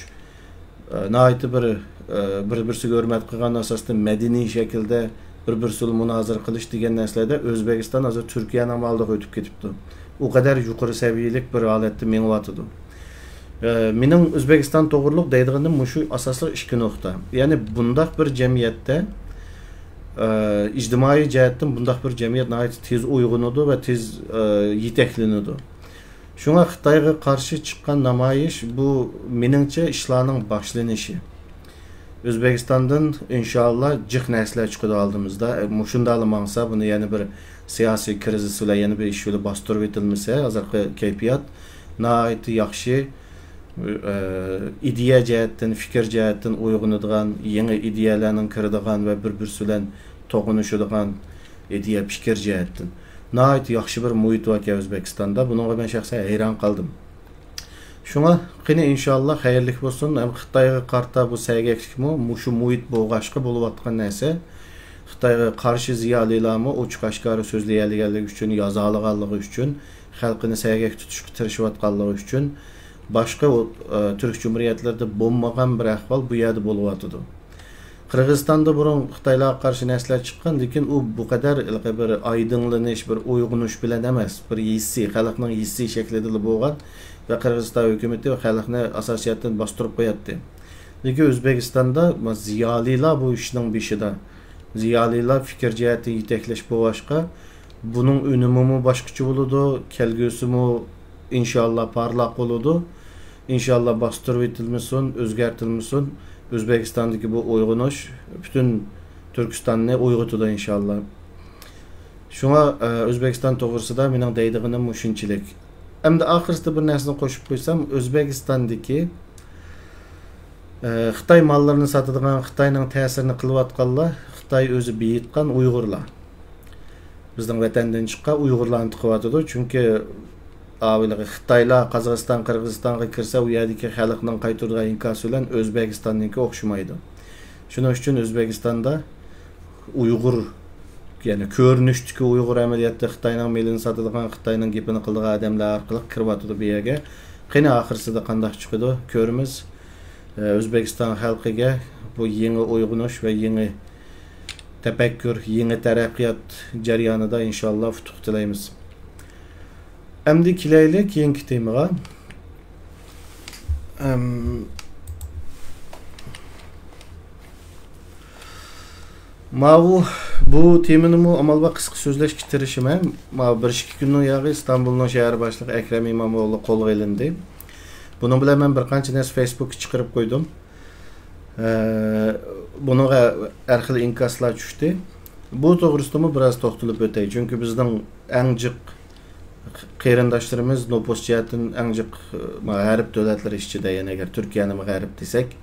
ئە، ناھايىتى بىر، ئە، بىر-بىرسىگە ھۆرمەت قىلغان ئاساستا مەدەنىي شەكىلدە بىر-بىرسى بىلەن مۇنازىرە قىلىش دېگەن نەرسىلەردە ئۆزبېكىستان ھازىر تۈركىيەنىڭ ئالدىغا ئۆتۈپ كېتىپتۇ. ئۇ قەدەر يۇقىرى سەۋىيەلىك بىر ھالەتتە مېڭىۋاتىدۇ. ئە، مېنىڭ ئۆزبېكىستان توغرۇلۇق دەيدىغىنىم مۇشۇ ئاساسلىق ئىككى نۇقتا. يەنى بۇنداق بىر جەمئىيەتتە، ئە، ئىجتىمائىي جەھەتتىن بۇنداق بىر جەمئىيەت ناھايىتى تېز ئويغىنىدۇ ۋە تېز، ئە، يېتەكلىنىدۇ. شۇڭا خىتايغا قارشى چىققان نامايىش بۇ، مېنىڭچە، ئىشلارنىڭ باشلىنىشى. ئۆزبېكىستاندىن ئىنشائاللا جىق نەرسىلەر چىقىدۇ ئالدىمىزدا. ئە، مۇشۇنداقلا ماڭسا، بۇنى يەنە بىر سىياسىي كىرىزىس بىلەن يەنە بىر ئىش بىلەن باستۇرۇپ ئېتىلمىسە، ھازىرقى كەيپىيات ناھايىتى ياخشى، ئە، ئىدىيە جەھەتتىن، پىكىر جەھەتتىن ئويغىنىدىغان، يېڭى ئىدىيەلەرنىڭ كىرىدىغان ۋە بىر-بىرسى بىلەن توقۇنۇشىدىغان ئىدىيە، پىكىر جەھەتتىن ناھايىتى ياخشى بىر مۇھىت باركەن ئۆزبېكىستاندا. بۇنىڭغا مەن شەخسەن ھەيران قالدىم. شۇڭا قېنى ئىنشاللا خەيرلىك بولسۇن. ھەم خىتايغا قارىتا بۇ سەگەكلىكمۇ مۇشۇ مۇھىت بولغاچقا بولۇۋاتقان نەرسە. خىتايغا قارشى زىيالىيلارمۇ ئوچۇق ئاشكارا سۆزلىيەلىگەنلىكى ئۈچۈن، يازالىغانلىقى ئۈچۈن، خەلقىنى سەگەك تۇتۇشقا تىرىشىۋاتقانلىقى ئۈچۈن باشقا ئۇ، ئە، تۈرك جۇمھۇرىيەتلىرىدە بولمىغان بىر ئەھۋال بۇ يەردە بولۇۋاتىدۇ. قىرغىزىستاندا بۇرۇن خىتايلارغا قارشى نەرسىلەر چىققان، لېكىن ئۇ بۇ قەدەر ھېلىقى بىر ئايدىڭلىنىش، بىر ئويغىنىش بىلەن ئەمەس، بىر ھېسسىي، خەلقنىڭ ھېسسىي شەكلىدىلا بولغان ۋە قىرغىزىستان ھۆكۈمىتى ۋە خەلقنى ئاساسىي جەھەتتىن باستۇرۇپ قوياتتى. لېكىن ئۆزبېكىستاندا ما زىيالىيلار بۇ ئىشنىڭ بېشىدا، زىيالىيلار پىكىر جەھەتتىن يېتەكلەش بولغاچقا، بۇنىڭ ئۈنۈمىمۇ باشقىچە بولىدۇ، كەلگۈسىمۇ ئىنشاللا پارلاق بولىدۇ. ئىنشاللا باستۇرۇۋېتىلمىسۇن، ئۆزگەرتىلمىسۇن. ئۆزبېكىستاندىكى بۇ ئويغىنىش پۈتۈن تۈركىستاننى ئويغىتىدۇ ئىنشاللا. شۇڭا، ئە، ئۆزبېكىستان توغرىسىدا مېنىڭ دەيدىغىنىم مۇشۇنچىلىك. ئەمدى ئاخىرسىدا بىر نەرسىنى قوشۇپ قويسام، ئۆزبېكىستاندىكى ئە، خىتاي ماللىرىنى ساتىدىغان، خىتاينىڭ تەسىرىنى قىلىۋاتقانلار خىتاي ئۆزى بېيىتقان ئۇيغۇرلار. بىزنىڭ ۋەتەندىن چىققان ئۇيغۇرلارنى تىقىۋاتىدۇ. چۈنكى ئاۋىلىغى خىتايلار قازاقىستان، قىرغىزىستانغا كىرسە، ئۇ يەردىكى خەلقنىڭ قايتۇرىدىغان ئىنكاسى بىلەن ئۆزبېكىستاننىڭكى ئوخشىمايدۇ. شۇنىڭ ئۈچۈن ئۆزبېكىستاندا ئۇيغۇر، يەنى كۆرۈنۈشتىكى ئۇيغۇر ئەمەلىيەتتە خىتاينىڭ مېلىنى ساتىدىغان، خىتاينىڭ گېپىنى قىلىدىغان ئادەملەر ئارقىلىق كىرىۋاتىدۇ بۇ يەرگە. قېنى ئاخىرسىدا قانداق چىقىدۇ، كۆرىمىز. ئۆزبېكىستان خەلقىگە بۇ يېڭى ئويغىنىش ۋە يېڭى تەپەككۇر، يېڭى تەرەققىيات جەريانىدا ئىنشاللا ئۇتۇق تىلەيمىز. ئەمدى كېلەيلى كېيىنكى تېمىغا. ئەم، ماۋۇ، بۇ تېمىنىمۇ ئامال بار قىسقا سۆزلەشكە تىرىشىمەن. ماۋۇ بىر ئىككى كۈننىڭ ياغى ئىستانبۇلنىڭ شەھەر باشلىقى ئەكرەم ئىمامئوغلى قولغا ئېلىندى. بۇنىڭ بىلەن مەن بىر قانچە نەرسە فېيسبۇكقا چىقىرىپ قويدۇم. ئە، بۇنىڭغا ھەر خىل ئىنكاسلار چۈشتى. بۇ توغرىسىدىمۇ بىراز توختىلىپ ئۆتەي. چۈنكى بىزنىڭ ئەڭ جىق قېرىنداشلىرىمىز نوپۇس جەھەتتىن ئەڭ جىق، ئە، غەرب دۆلەتلىرى ئىچىدە، يەنى ئەگەر تۈركىيەنىمۇ غەرب دېسەك،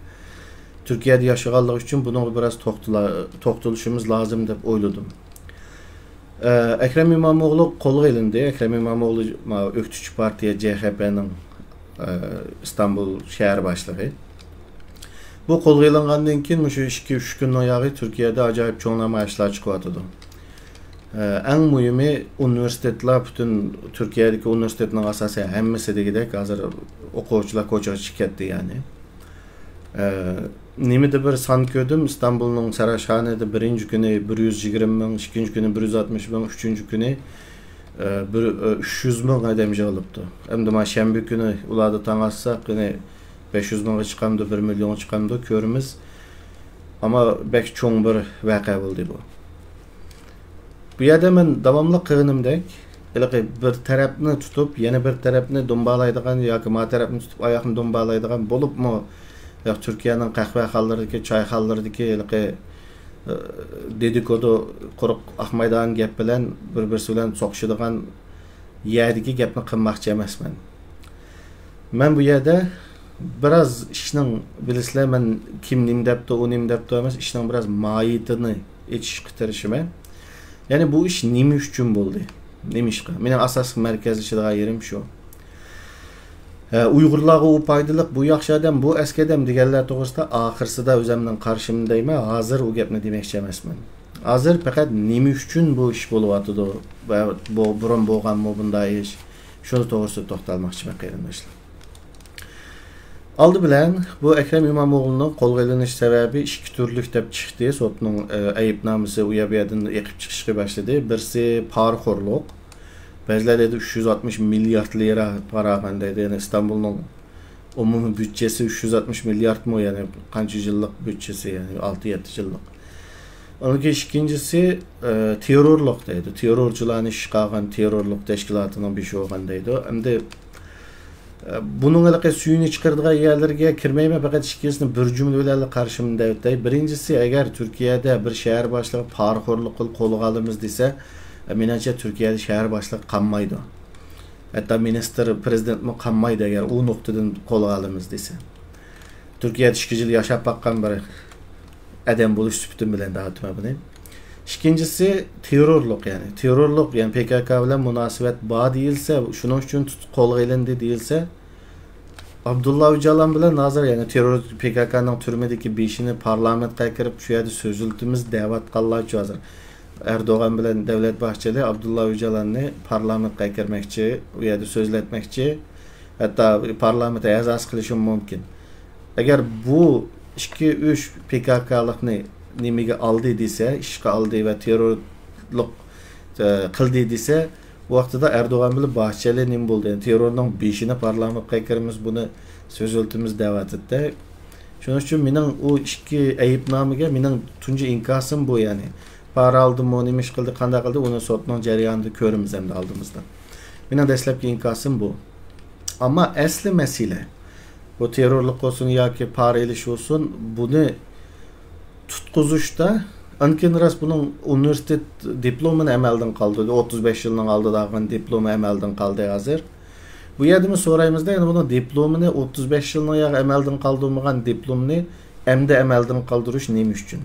تۈركىيەدە ياشىغانلىقى ئۈچۈن بۇنىڭغا بىراز توختىلا-، توختىلىشىمىز لازىم دەپ ئويلىدىم. ئە، ئەكرەم ئىمامئوغلى قولغا ئېلىندى. ئەكرەم ئىمامئوغلى، ما، ئۆكتىچى پارتىيە جې خې پېنىڭ، ئە، ئىستانبۇل شەھەر باشلىقى. بۇ قولغا ئېلىنغاندىن كېيىن مۇشۇ ئىككى، ئۈچ كۈننىڭ ياغى تۈركىيەدە ئاجايىپ چوڭ نامايىشلار چىقىۋاتىدۇ. ئە، ئەڭ مۇھىمى ئۇنىۋېرسىتېتلار، پۈتۈن تۈركىيەدىكى ئۇنىۋېرسىتېتنىڭ ئاساسەن ھەممىسى دېگۈدەك ھازىر ئوقۇغۇچىلار كوچىغا چىقىپ كەتتى يەنى. ئە، نېمىدە بىر سان كۆردۈم، ئىستانبۇلنىڭ سەراچخانىدا بىرىنچى كۈنى بىر يۈز يىگىرمە مىڭ، ئىككىنچى كۈنى بىر يۈز ئاتمىش مىڭ، ئۈچىنچى كۈنى، ئە، بىر، ئە، ئۈچ يۈز مىڭ ئادەم يىغىلىپتۇ. ئەمدى مانا شەنبە كۈنى ئۇلاردا تاڭ ئاتساق، يەنى بەش يۈز مىڭغا چىقامدۇ، بىر مىليونغا چىقامدۇ، كۆرىمىز. ئەمما بەك چوڭ بىر ۋەقە بولدى بۇ. بۇ يەردە مەن داۋاملىق قىلغىنىمدەك، ھېلىقى بىر تەرەپنى تۇتۇپ، يەنە بىر تەرەپنى دۇمبالايدىغان ياكى ما تەرەپنى تۇتۇپ، ئاياقنى دۇمبالايدىغان بولۇپمۇ، ياق، تۈركىيەنىڭ قەھۋەخانىلىرىدىكى، چايخانىلىرىدىكى ھېلىقى، ئە، دېدىكودو، قۇرۇق ئاقمايدىغان گەپ بىلەن بىر-بىرسى بىلەن سوقۇشىدىغان يەردىكى گەپنى قىلماقچى ئەمەسمەن. مەن بۇ يەردە بىراز ئىشنىڭ، بىلىسىلەر، مەن كىم نېمە دەپتۇ، ئۇ نېمە دەپتۇ ئەمەس، ئىشنىڭ بىراز ماھىيىتىنى ئېچىشقا تىرىشىمەن. يەنى بۇ ئىش نېمە ئۈچۈن بولدى؟ نېمىشقا؟ مېنىڭ ئاساسلىق مەركەزلىشىدىغان يېرىم شۇ. ھە، ئۇيغۇرلارغا ئۇ پايدىلىق، بۇ ياخشى ئادەم، بۇ ئەسكى ئادەم دېگەنلەر توغرىسىدا ئاخىرسىدا ئۆزەمنىڭ قارىشىمنى دەيمەن. ھازىر ئۇ گەپنى دېمەكچى ئەمەسمەن. ھازىر پەقەت نېمە ئۈچۈن بۇ ئىش بولۇۋاتىدۇ ۋە بۇ بۇرۇن بولغانمۇ بۇنداق ئىش؟ شۇنىڭ توغرىسىدا توختالماقچىمەن، قېرىنداشلار. ئالدى بىلەن بۇ ئەكرەم ئىمامئوغلۇنىڭ قولغا ئېلىنىش سەۋەبى ئىككى تۈرلۈك دەپ چىقتى. سوتنىڭ، ئە، ئەيىبنامىسى ئۇ يەر بۇ يەردىن ئېقىپ چىقىشقا باشلىدى. بىرسى پارىخورلۇق. بەزىلەر دەيدۇ، ئۈچ يۈز ئاتمىش مىليارد لىرا پارا ئالغان دەيدۇ. يەنى ئىستانبۇلنىڭ ئومۇمىي بۈدجىسى ئۈچ يۈز ئاتمىش مىلياردمۇ، يەنى قانچە يىللىق بۈدجىسى، يەنى ئالتە يەتتە يىللىق. ئۇنىڭ كېيىن ئىككىنچىسى، ئە، تېررورلۇق دەيدۇ. تېررورچىلارنى ئىشقا ئالغان تېررورلۇق تەشكىلاتىنىڭ بېشى بولغان دەيدۇ. ئەمدى، ئە، بۇنىڭ ھېلىقى سۈيىنى چىقىرىدىغان يەرلىرىگە كىرمەيمەن، پەقەت ئىككىسىنى بىر جۈملە بىلەن قارىشىمنى دەۋېتەي. بىرىنچىسى، ئەگەر تۈركىيەدە بىر شەھەر باشلىقى پارىخورلۇق قىلىپ قولغا ئالىمىز دېسە، ئە، مېنىڭچە تۈركىيەدە شەھەر باشلىقى قالمايدۇ. ھەتتا مىنىستىر، پىرېزىدېنتمۇ قالمايدۇ، ئەگەر ئۇ نۇقتىدىن قولغا ئالىمىز دېسە. تۈركىيەدە ئىككى يىل ياشاپ باققان بىر ئادەم بولۇش سۈپىتىم بىلەن دەۋاتىمەن بۇنى. ئىككىنچىسى، تېررورلۇق، يەنى تېررورلۇق، يەنى پى كاكا بىلەن مۇناسىۋەت بار دېيىلسە، شۇنىڭ ئۈچۈن تۇتۇپ قولغا ئېلىندى دېيىلسە، ئابدۇللا ئۆجالان بىلەن ھازىر، يەنى تېررور، پى كاكانىڭ تۈرمىدىكى بېشىنى پارلامېنتقا ئەكىرىپ، شۇ يەردە سۆزلىتىمىز دەۋاتقانلارچۇ ھازىر. ئەردوغان بىلەن دەۋلەت باھچېلى ئابدۇللا ئۆجالاننى پارلامېنتقا ئەكىرمەكچى، ئۇ يەردە سۆزلەتمەكچى، ھەتتا پارلامېنت ئەزاسى قىلىشىمۇ مۇمكىن. ئەگەر بۇ ئىككى، ئۈچ پى كاكالىقنى نېمىگە ئالدى دېسە، ئىشقا ئالدى ۋە تېررورلۇق، ئە، قىلدى دېسە، بۇ ۋاقتىدا ئەردوغان بىلەن باھچېلى نېمە بولدى؟ يەنى تېررورنىڭ بېشىنى پارلامېنتقا ئەكىرىمىز، بۇنى سۆزلىتىمىز دەۋاتىدىدە. شۇنىڭ ئۈچۈن مېنىڭ ئۇ ئىككى ئەيىبنامىگە مېنىڭ تۇنجى ئىنكاسىم بۇ، يەنى. پارا ئالدىمۇ، نېمە ئىش قىلدى، قانداق قىلدى، ئۇنى سوتنىڭ جەريانىدا كۆرىمىز ئەمدى ئالدىمىزدا. مېنىڭ دەسلەپكى ئىنكاسىم بۇ. ئەمما ئەسلى مەسىلە، بۇ تېررورلۇق بولسۇن ياكى پارا ئېلىش بولسۇن، بۇنى تۇتقۇزۇشتا، ئاندىن كېيىن راست بۇنىڭ ئۇنىۋېرسىتېت دىپلومىنى ئەمەلدىن قالدۇردى. ئوتتۇز بەش يىلنىڭ ئالدىدا ئالغان دىپلومى ئەمەلدىن قالدى ھازىر. بۇ يەردىمۇ سورايمىزدا، يەنە بۇنىڭ دىپلومىنى، ئوتتۇز بەش يىلنىڭ ياغى ئەمەلدىن قالدۇرمىغان دىپلومنى ئەمدى ئەمەلدىن قالدۇرۇش نېمە ئۈچۈن؟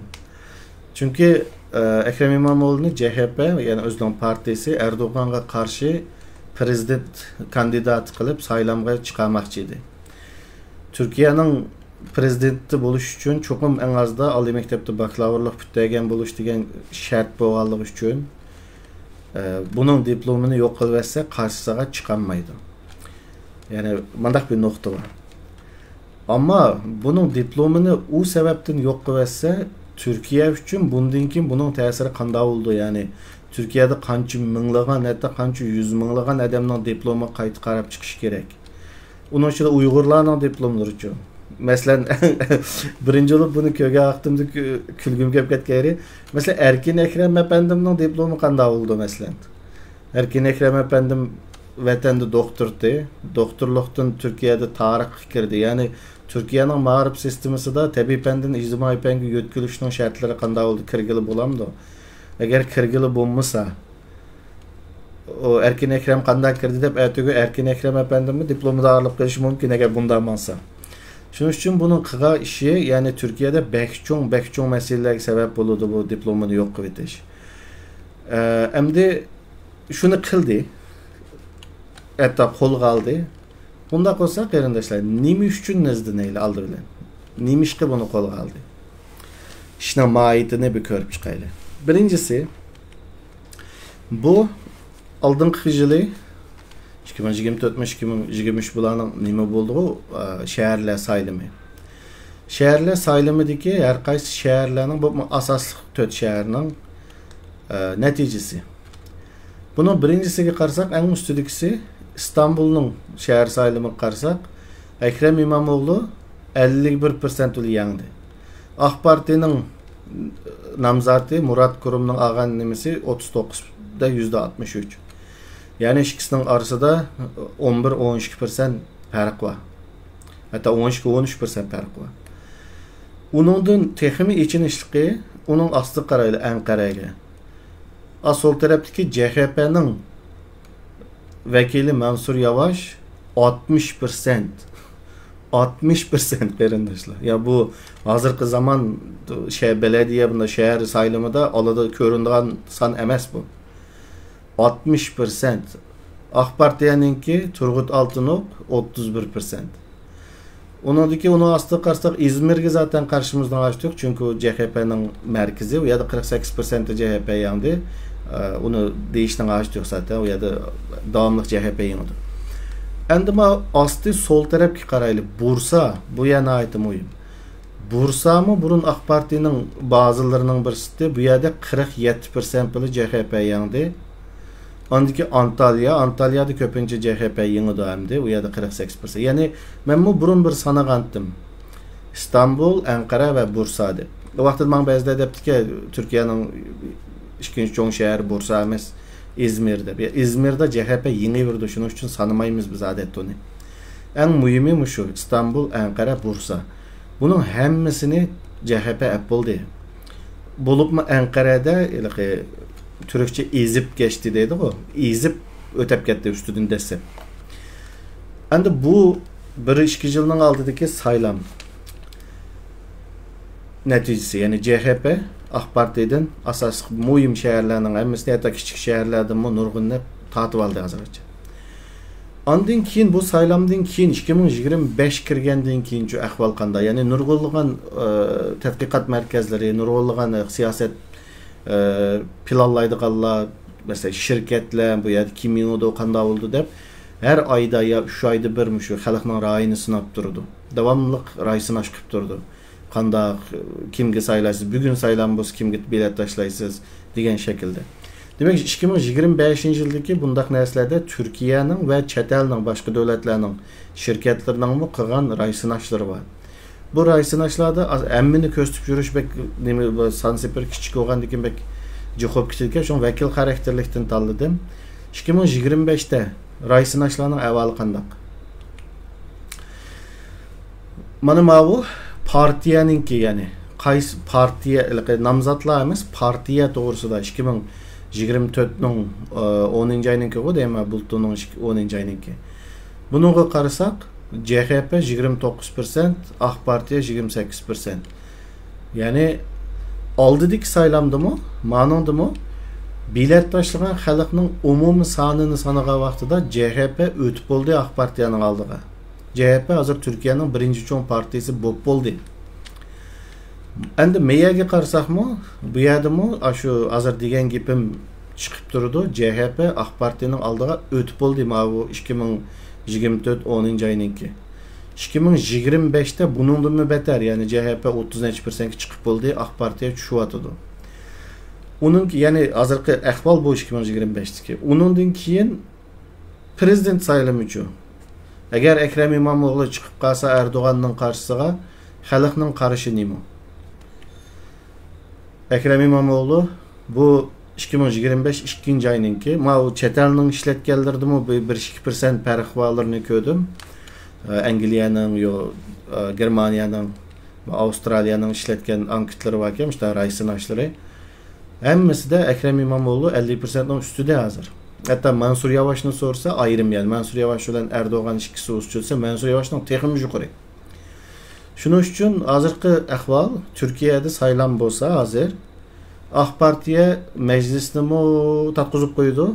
چۈنكى، ئە، ئەكرەم ئىمامئوغلۇنى جەھەپە، يەنى ئۆزىنىڭ پارتىيىسى ئەردوغانغا قارشى پىرېزىدېنت كاندىداتى قىلىپ سايلامغا چىقارماقچى ئىدى. تۈركىيەنىڭ پىرېزىدېنتى بولۇش ئۈچۈن چوقۇم ئەڭ ئازدا ئالىي مەكتەپتە باكلاۋۇرلۇق پۈتتۈرگەن بولۇش دېگەن شەرت بولغانلىقى ئۈچۈن، ئە، بۇنىڭ دىپلومىنى يوق قىلىۋەتسە، قارشىسىغا چىقالمايدۇ. يەنى مۇنداق بىر نۇقتا بار. ئەمما بۇنىڭ دىپلومىنى ئۇ سەۋەبتىن يوق قىلىۋەتسە، تۈركىيە ئۈچۈن بۇندىن كېيىن بۇنىڭ تەسىرى قانداق بولىدۇ؟ يەنى تۈركىيەدە قانچە مىڭلىغان، ھەتتا قانچە يۈز مىڭلىغان ئادەمنىڭ دىپلومىغا قايتا قاراپ چىقىشى كېرەك. ئۇنىڭ ئىچىدە ئۇيغۇرلارنىڭ دىپلوملىرىچۇ. مەسىلەن، بىرىنچى بولۇپ بۇنى كۆرگەن ۋاقتىمدا كۈ-، كۈلگۈم كېلىپ كەتكەن يېرى، مەسىلەن، ئەركىن ئەكرەم ئەپەندىمنىڭ دىپلومى قانداق بولىدۇ، مەسىلەن؟ ئەركىن ئەكرەم ئەپەندىم ۋەتەندە دوختۇرتى، دوختۇرلۇقتىن تۈركىيەدە تارىخقا كىردى. يەنى تۈركىيەنىڭ مائارىپ سىستېمىسىدا تەبىئىي پەندىن ئىجتىمائىي پەنگە يۆتكىلىشنىڭ شەرتلىرى قانداق بولدى، كىرگىلى بولامدۇ؟ ئەگەر كىرگىلى بولمىسا، ئۇ ئەركىن ئەكرەم قانداق كىردى دەپ، ئەتىگۈن ئەركىن ئەكرەم ئەپەندىممۇ دىپلومدا ئايرىلىپ قېلىشى مۇمكىن، ئەگەر بۇنداق ماڭسا. شۇنىڭ ئۈچۈن بۇنىڭ قىلغان ئىشى، يەنى تۈركىيەدە بەك چوڭ، بەك چوڭ مەسىلىلەرگە سەۋەب بولىدۇ بۇ دىپلومىنى يوق قىلىۋېتىش. ئە، ئەمدى شۇنى قىلدى، ھەتتا قولغا ئالدى. بۇنداق بولسا، قېرىنداشلار، نېمە ئۈچۈن ئىزدىنەيلى ئالدى بىلەن؟ نېمىشقا بۇنى قولغا ئالدى؟ ئىشنىڭ ماھىيىتىنى بىر كۆرۈپ چىقايلى. بىرىنچىسى، بۇ ئالدىنقى يىلى، ئىككى مىڭ يىگىرمە تۆت، ئىككى مىڭ يىگىرمە ئۈچ بۇلارنىڭ نېمە بولدىغۇ، ئە، شەھەرلەر سايلىمى. شەھەرلەر سايلىمىدىكى ھەر قايسى شەھەرلەرنىڭ، بولۇپمۇ ئاساسلىق تۆت شەھەرنىڭ، ئە، نەتىجىسى. بۇنىڭ بىرىنچىسىگە قارىساق، ئەڭ ئۈستىدىكىسى ئىستانبۇلنىڭ شەھەر سايلىمىغا قارىساق، ئەكرەم ئىمامئوغلۇ ئەللىك بىر پىرسەنت بىلەن يەڭدى. ئاق پارتىيىنىڭ نامزاتى مۇرات كۇرۇمنىڭ ئالغان نېمىسى ئوتتۇز توققۇزدا يۈزدە ئاتمىش ئۈچ. يەنى ئىككىسىنىڭ ئارىسىدا ئون بىر، ئون ئىككى پىرسەنت پەرق بار. ھەتتا ئون ئىككى، ئون ئۈچ پىرسەنت پەرق بار. ئۇنىڭدىن تېخىمۇ ئېچىنىشلىقى، ئۇنىڭ ئاستىغا قارايلى، ئەنقەرەگە. ئا، سول تەرەپتىكى جەھەپەنىڭ ۋەكىلى مەنسۇر ياۋاش ئاتمىش پىرسەنت. ئاتمىش پىرسەنت، قېرىنداشلار. يا، بۇ ھازىرقى زامان شە-، بەلەدىيە، بۇنداق شەھەر سايلىمىدا ئالدىدا كۆرۈنىدىغان سان ئەمەس بۇ. ئاتمىش پىرسەنت. ئاق پارتىيەنىڭكى تۇرغۇت ئالتۇنوك ئوتتۇز بىر پىرسەنت. ئۇنىڭدىكى، ئۇنىڭ ئاستىغا قارىساق، ئىزمىرگە زاتەن قارىشىمىزنىڭ ھاجىتى يوق، چۈنكى ئۇ جەھەپەنىڭ مەركىزى، ئۇ يەردە قىرىق سەككىز پىرسەنت جەھەپە يەڭدى. ئە، ئۇنى دېيىشنىڭ ھاجىتى يوق زاتەن، ئۇ يەردە داۋاملىق جەھەپە يېڭىدۇ. ئەمدى ما ئاستى سول تەرەپكە قارايلى، بۇرسا، بۇ يەر ناھايىتى مۇھىم. بۇرسامۇ بۇرۇن ئاق پارتىيىنىڭ بازىلىرىنىڭ بىرسى ئىدى، بۇ يەردە قىرىق يەتتە پىرسەنت بىلەن جەھەپە يەڭدى. ئاندىكى ئانتاليا، ئانتاليادا كۆپىنچە جەھەپە يېڭىدۇ ئەمدى، ئۇ يەردە قىرىق سەككىز پىرسەنت. يەنى مەنمۇ بۇرۇن بىر سانىغانتىم. ئىستانبۇل، ئەنقەرە ۋە بۇرسا دەپ. ئۇ ۋاقىتتا ماڭا بەزىلەر دەپتىكەن، تۈركىيەنىڭ ئىككىنچى چوڭ شەھىرى بۇرسا ئەمەس، ئىزمىر دەپ. يا، ئىزمىردا جەھەپە يېڭىۋېرىدۇ، شۇنىڭ ئۈچۈن سانىمايمىز بىز ئادەتتە ئۇنى. ئەڭ مۇھىمى مۇشۇ، ئىستانبۇل، ئەنقەرە، بۇرسا. بۇنىڭ ھەممىسىنى جەھەپە ئەپ بولدى. بولۇپمۇ ئەنقەرەدە ھېلىقى تۈركچە ئېزىپ كەچتى دەيدىغۇ، ئېزىپ ئۆتەپ كەتتى ئۈستىدىن دەسسەپ. ئەمدى بۇ بىر ئىككى يىلنىڭ ئالدىدىكى سايلام. نەتىجىسى، يەنى جې خې پې ئاق پارتىيىدىن ئاساسلىق مۇھىم شەھەرلەرنىڭ ھەممىسىنى، ھەتتا كىچىك شەھەرلەردىنمۇ نۇرغۇنىنى تارتىۋالدى ھازىرغىچە. ئاندىن كېيىن، بۇ سايلامدىن كېيىن، ئىككى مىڭ يىگىرمە بەش كىرگەندىن كېيىنچۇ ئەھۋال قانداق؟ يەنى نۇرغۇنلىغان، ئە، تەتقىقات مەركەزلىرى، نۇرغۇنلىغان، ئە، سىياسەت، ئە، پىلانلايدىغانلار، مەسىلەن، شىركەتلەر بۇ يەردە كىم يېڭىدۇ، قانداق بولىدۇ دەپ، ھەر ئايدا يا ئۈچ ئايدا بىر مۇشۇ خەلقنىڭ رايىنى سىناپ تۇرىدۇ. داۋاملىق راي سىناش قىلىپ تۇرىدۇ. قانداق، كىمگە سايلايسىز، بۈگۈن سايلام بولسا كىمگە بېلەت تاشلايسىز دېگەن شەكىلدە. دېمەك، ئىككى مىڭ يىگىرمە بەشىنچى يىلدىكى بۇنداق نەرسىلەردە تۈركىيەنىڭ ۋە چەت ئەلنىڭ، باشقا دۆلەتلەرنىڭ شىركەتلىرىنىڭمۇ قىلغان راي سىناشلىرى بار. بۇ راي سىناشلاردا ئاز-، ھەممىنى كۆرسىتىپ يۈرۈش بەك نېمە، بۇ سان سېپىرى كىچىك بولغاندىكىن بەك جىق بولۇپ كېتىدىكەن، شۇڭا ۋەكىل خاراكتېرلىكتىن تاللىدىم. ئىككى مىڭ يىگىرمە بەشتە راي سىناشلارنىڭ ئەھۋالى قانداق؟ مانا ماۋۇ پارتىيەنىڭكى، يەنى قايسى پارتىيە، ھېلىقى نامزاتلار ئەمەس، پارتىيە توغرىسىدا ئىككى مىڭ يىگىرمە تۆتنىڭ، ئە، ئونىنچى ئاينىڭكىغۇ دەيمەن، بۇلتۇرنىڭ ئىككى، ئونىنچى ئاينىڭكى. بۇنىڭغا قارىساق، جې خې پې يىگىرمە توققۇز پىرسەنت، ئاق پارتىيە يىگىرمە سەككىز پىرسەنت. يەنى ئالدىدىكى سايلامدىمۇ، مانىڭدىمۇ بېلەت تاشلىغان خەلقنىڭ ئومۇمىي سانىنى سانىغان ۋاقتىدا جې خې پې ئۆتۈپ بولدى ئاق پارتىيەنىڭ ئالدىغا. جې خې پې ھازىر تۈركىيەنىڭ بىرىنچى چوڭ پارتىيىسى بولۇپ بولدى. ئەمدى مېيەگە قارىساقمۇ، بۇ يەردىمۇ ئاشۇ ھازىر دېگەن گېپىم چىقىپ تۇرىدۇ. جې خې پې ئاق پارتىيەنىڭ ئالدىغا ئۆتۈپ بولدى ماۋۇ ئىككى مىڭ يىگىرمە تۆت ئونىنچى ئاينىڭكى. ئىككى مىڭ يىگىرمە بەشتە بۇنىڭدىنمۇ بەتەر، يەنى جې خې پې ئوتتۇز نەچچە پىرسەنتكە چىقىپ بولدى، ئاق پارتىيە چۈشۈۋاتىدۇ. ئۇنىڭ، يەنى ھازىرقى ئەھۋال بۇ ئىككى مىڭ يىگىرمە بەشتىكى. ئۇنىڭدىن كېيىن پرېزىدېنت سايلىمىچۇ؟ ئەگەر ئەكرەم ئىمامئوغلى چىقىپ قالسا ئەردوغاننىڭ قارشىسىغا، خەلقنىڭ قارىشى نېمە؟ ئەكرەم ئىمامئوغلۇ بۇ ئىككى مىڭ يىگىرمە بەش ئىككىنچى ئاينىڭكى، ماۋۇ چەت ئەلنىڭ ئىشلەتكەنلىرىدىمۇ بىر، بىر ئىككى پىرسەنت پەرق بارلىرىنى كۆردۈم. ئە، ئەنگلىيەنىڭ، يو-، ئە، گېرمانىيەنىڭ، ئاۋسترالىيەنىڭ ئىشلەتكەن ئانكېتلىرى باركەن، مۇشۇنداق راي سىناشلىرى. ھەممىسىدە ئەكرەم ئىمامئوغلۇ ئەللىك پىرسەنتنىڭ ئۈستىدە ھازىر. ھەتتا مەنسۇر ياۋاشنى سورىسا ئايرىم، يەنى مەنسۇر ياۋاش بىلەن ئەردوغان ئىككىسى ئۇچرىسا، مەنسۇر ياۋاشنىڭ تېخىمۇ يۇقىرى. شۇنىڭ ئۈچۈن ھازىرقى ئەھۋال تۈركىيەدە سايلام بولسا ھازىر ئاق پارتىيە مەجلىسنىمۇ تارتقۇزۇپ قويىدۇ،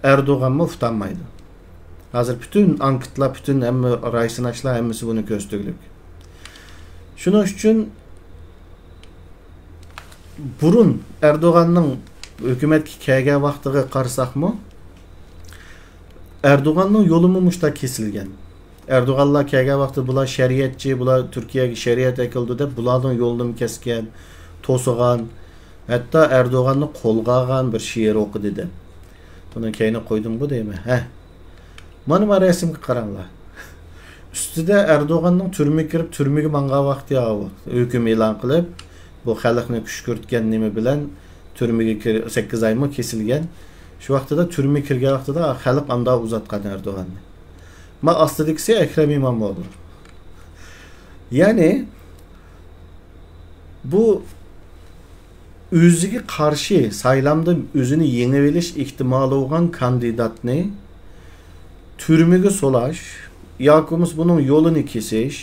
ئەردوغانمۇ ئۇتالمايدۇ. ھازىر پۈتۈن ئانكېتلار، پۈتۈن ھەممە راي سىناشلار ھەممىسى بۇنى كۆرسىتىدۇ. شۇنىڭ ئۈچۈن بۇرۇن ئەردوغاننىڭ ھۆكۈمەتكە كەلگەن ۋاقتىغا قارىساقمۇ، ئەردوغاننىڭ يولىمۇ مۇشۇنداق كېسىلگەن. ئەردوغانلار كەلگەن ۋاقتىدا بۇلار شەرىئەتچى، بۇلار تۈركىيەگە شەرىئەت ئەكېلىدۇ دەپ، بۇلارنىڭ يولىنىمۇ كەسكەن، توسىغان، ھەتتا ئەردوغاننى قولغا ئالغان بىر شېئىر ئوقۇدى دەپ. بۇنى كەينىگە قويدۇمغۇ دەيمەن. ھە. مانا، مانا رەسىمگە قاراڭلار. ئۈستىدە ئەردوغاننىڭ تۈرمىگە كىرىپ، تۈرمىگە ماڭغان ۋاقتى ئاۋۇ. ھۆكۈم ئېلان قىلىپ، بۇ خەلقنى كۈشكۈرتكەن نېمە بىلەن تۈرمىگە كىر-، سەككىز ئايمۇ كېسىلگەن. شۇ ۋاقتىدا تۈرمىگە كىرگەن ۋاقتىدا خەلق ئاندا ئۇزاتقان ئەردوغاننى. ما ئاستىدىكىسى ئەكرەم ئىمامئوغلۇ. يەنى، بۇ ئۆزىگە قارشى سايلامدا ئۆزىنى يېڭىۋېلىش ئېھتىمالى بولغان كاندىداتنى تۈرمىگە سولاش، ياكى بولمىسا بۇنىڭ يولىنى كېسىش،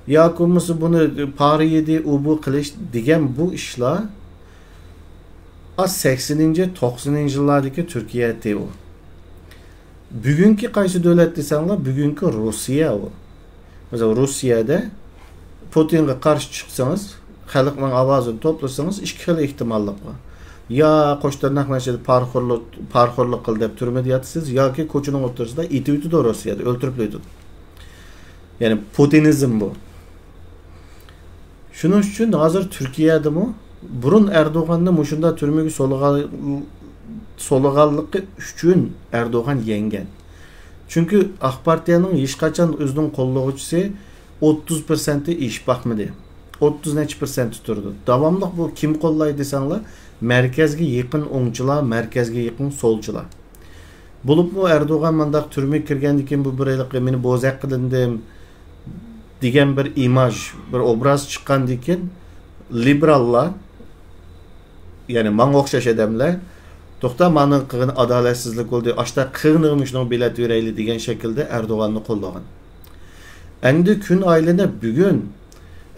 ياكى بولمىسا بۇنى پارا يېدى، ئۇ بۇ قىلىش دېگەن بۇ ئىشلار ئاز سەكسىنىنچى، توقسىنىنچى يىللاردىكى تۈركىيە ئىدى ئۇ. بۈگۈنكى قايسى دۆلەت دېسەڭلار، بۈگۈنكى روسىيە ئۇ. مەسىلەن، روسىيەدە پۇتىنغا قارشى چىقسىڭىز، خەلقنىڭ ئاۋازىنى توپلىسىڭىز، ئىككى خىل ئېھتىماللىق بار. يا قوش تىرناق مەسىلىدە پارىخورلۇق، پارىخورلۇق قىل دەپ تۈرمىدە ياتىسىز، ياكى كوچىنىڭ ئوتتۇرىسىدا ئېتىۋېتىدۇ روسىيەدە، ئۆلتۈرۈپلا ئېتىدۇ. يەنى پۇتىنىزم بۇ. شۇنىڭ ئۈچۈن ھازىر تۈركىيەدىمۇ بۇرۇن ئەردوغاننى مۇشۇنداق تۈرمىگە سولىغان-، سولىغانلىقى ئۈچۈن ئەردوغان يەڭگەن. چۈنكى ئاق پارتىيەنىڭ ھېچقاچان ئۆزىنىڭ قوللىغۇچىسى ئوتتۇز پىرسەنتتىن ئېشىپ باقمىدى. ئوتتۇز نەچچە پىرسەنتتە تۇرىدۇ. داۋاملىق بۇ كىم قوللايدۇ دېسەڭلار، مەركەزگە يېقىن ئوڭچىلار، مەركەزگە يېقىن سولچىلار. بولۇپمۇ ئەردوغان مانداق تۈرمىگە كىرگەندىن كېيىن بۇ بىر ھېلىقى مېنى بوزەك قىلىندىم دېگەن بىر ئىماژ، بىر ئوبراز چىققاندىن كېيىن لىبېراللار، يەنى ماڭا ئوخشاش ئادەملەر، توختا، مانىڭ قىلغىنى ئادالەتسىزلىك بولدى، ئاشتا قىلغىنىغا مۇشۇنىڭغا بېلەت بېرەيلى دېگەن شەكىلدە ئەردوغاننى قوللىغان. ئەمدى كۈن ئايلىنىپ بۈگۈن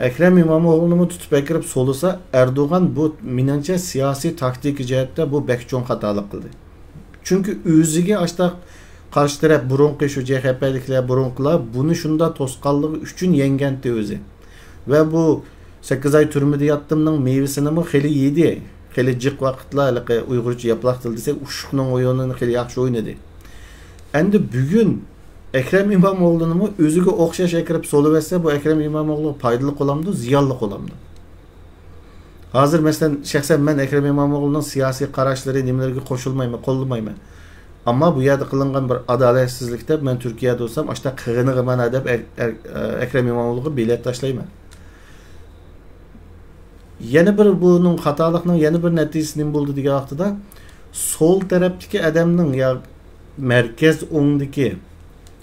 ئەكرەم ئىمامئوغلۇنىمۇ تۇتۇپ ئەكىرىپ سولىسا، ئەردوغان بۇ، مېنىڭچە، سىياسىي تاكتىكا جەھەتتە بۇ بەك چوڭ خاتالىق قىلدى. چۈنكى ئۆزىگە ئاشتاق قارشى تەرەپ، بۇرۇنقى شۇ جې خې پېدىكىلەر، بۇرۇنقىلار بۇنى شۇنداق توسقانلىقى ئۈچۈن يەڭگەنتى ئۆزى. ۋە بۇ سەككىز ئاي تۈرمىدە ياتتىمنىڭ مېۋىسىنىمۇ خېلى يېدى. خېلى جىق ۋاقىتلار، ھېلىقى ئۇيغۇرچە ياپىلاق تىل دېسەك، ئۇششۇقنىڭ ئويۇنىنى خېلى ياخشى ئوينىدى. ئەمدى بۈگۈن ئەكرەم ئىمامئوغلۇنىمۇ ئۆزىگە ئوخشاش ئەكىرىپ سولىۋەتسە، بۇ ئەكرەم ئىمامئوغلۇغا پايدىلىق بولامدۇ، زىيانلىق بولامدۇ؟ ھازىر، مەسىلەن، شەخسەن مەن ئەكرەم ئىمامئوغلۇنىڭ سىياسىي قاراشلىرى، نېمىلىرىگە قوشۇلمايمەن، قوللىمايمەن. ئەمما بۇ يەردە قىلىنغان بىر ئادالەتسىزلىكتە، مەن تۈركىيەدە بولسام، ئاشتا قىغىنىغا مانا دەپ ئەر-، ئەر-، ئەكرەم ئىمامئوغلۇغا بېلەت تاشلايمەن. يەنە بىر، بۇنىڭ خاتالىقنىڭ يەنە بىر نەتىجىسى نېمە بولدى دېگەن ۋاقتىدا، سول تەرەپتىكى ئادەمنىڭ يا مەركەز ئوڭدىكى،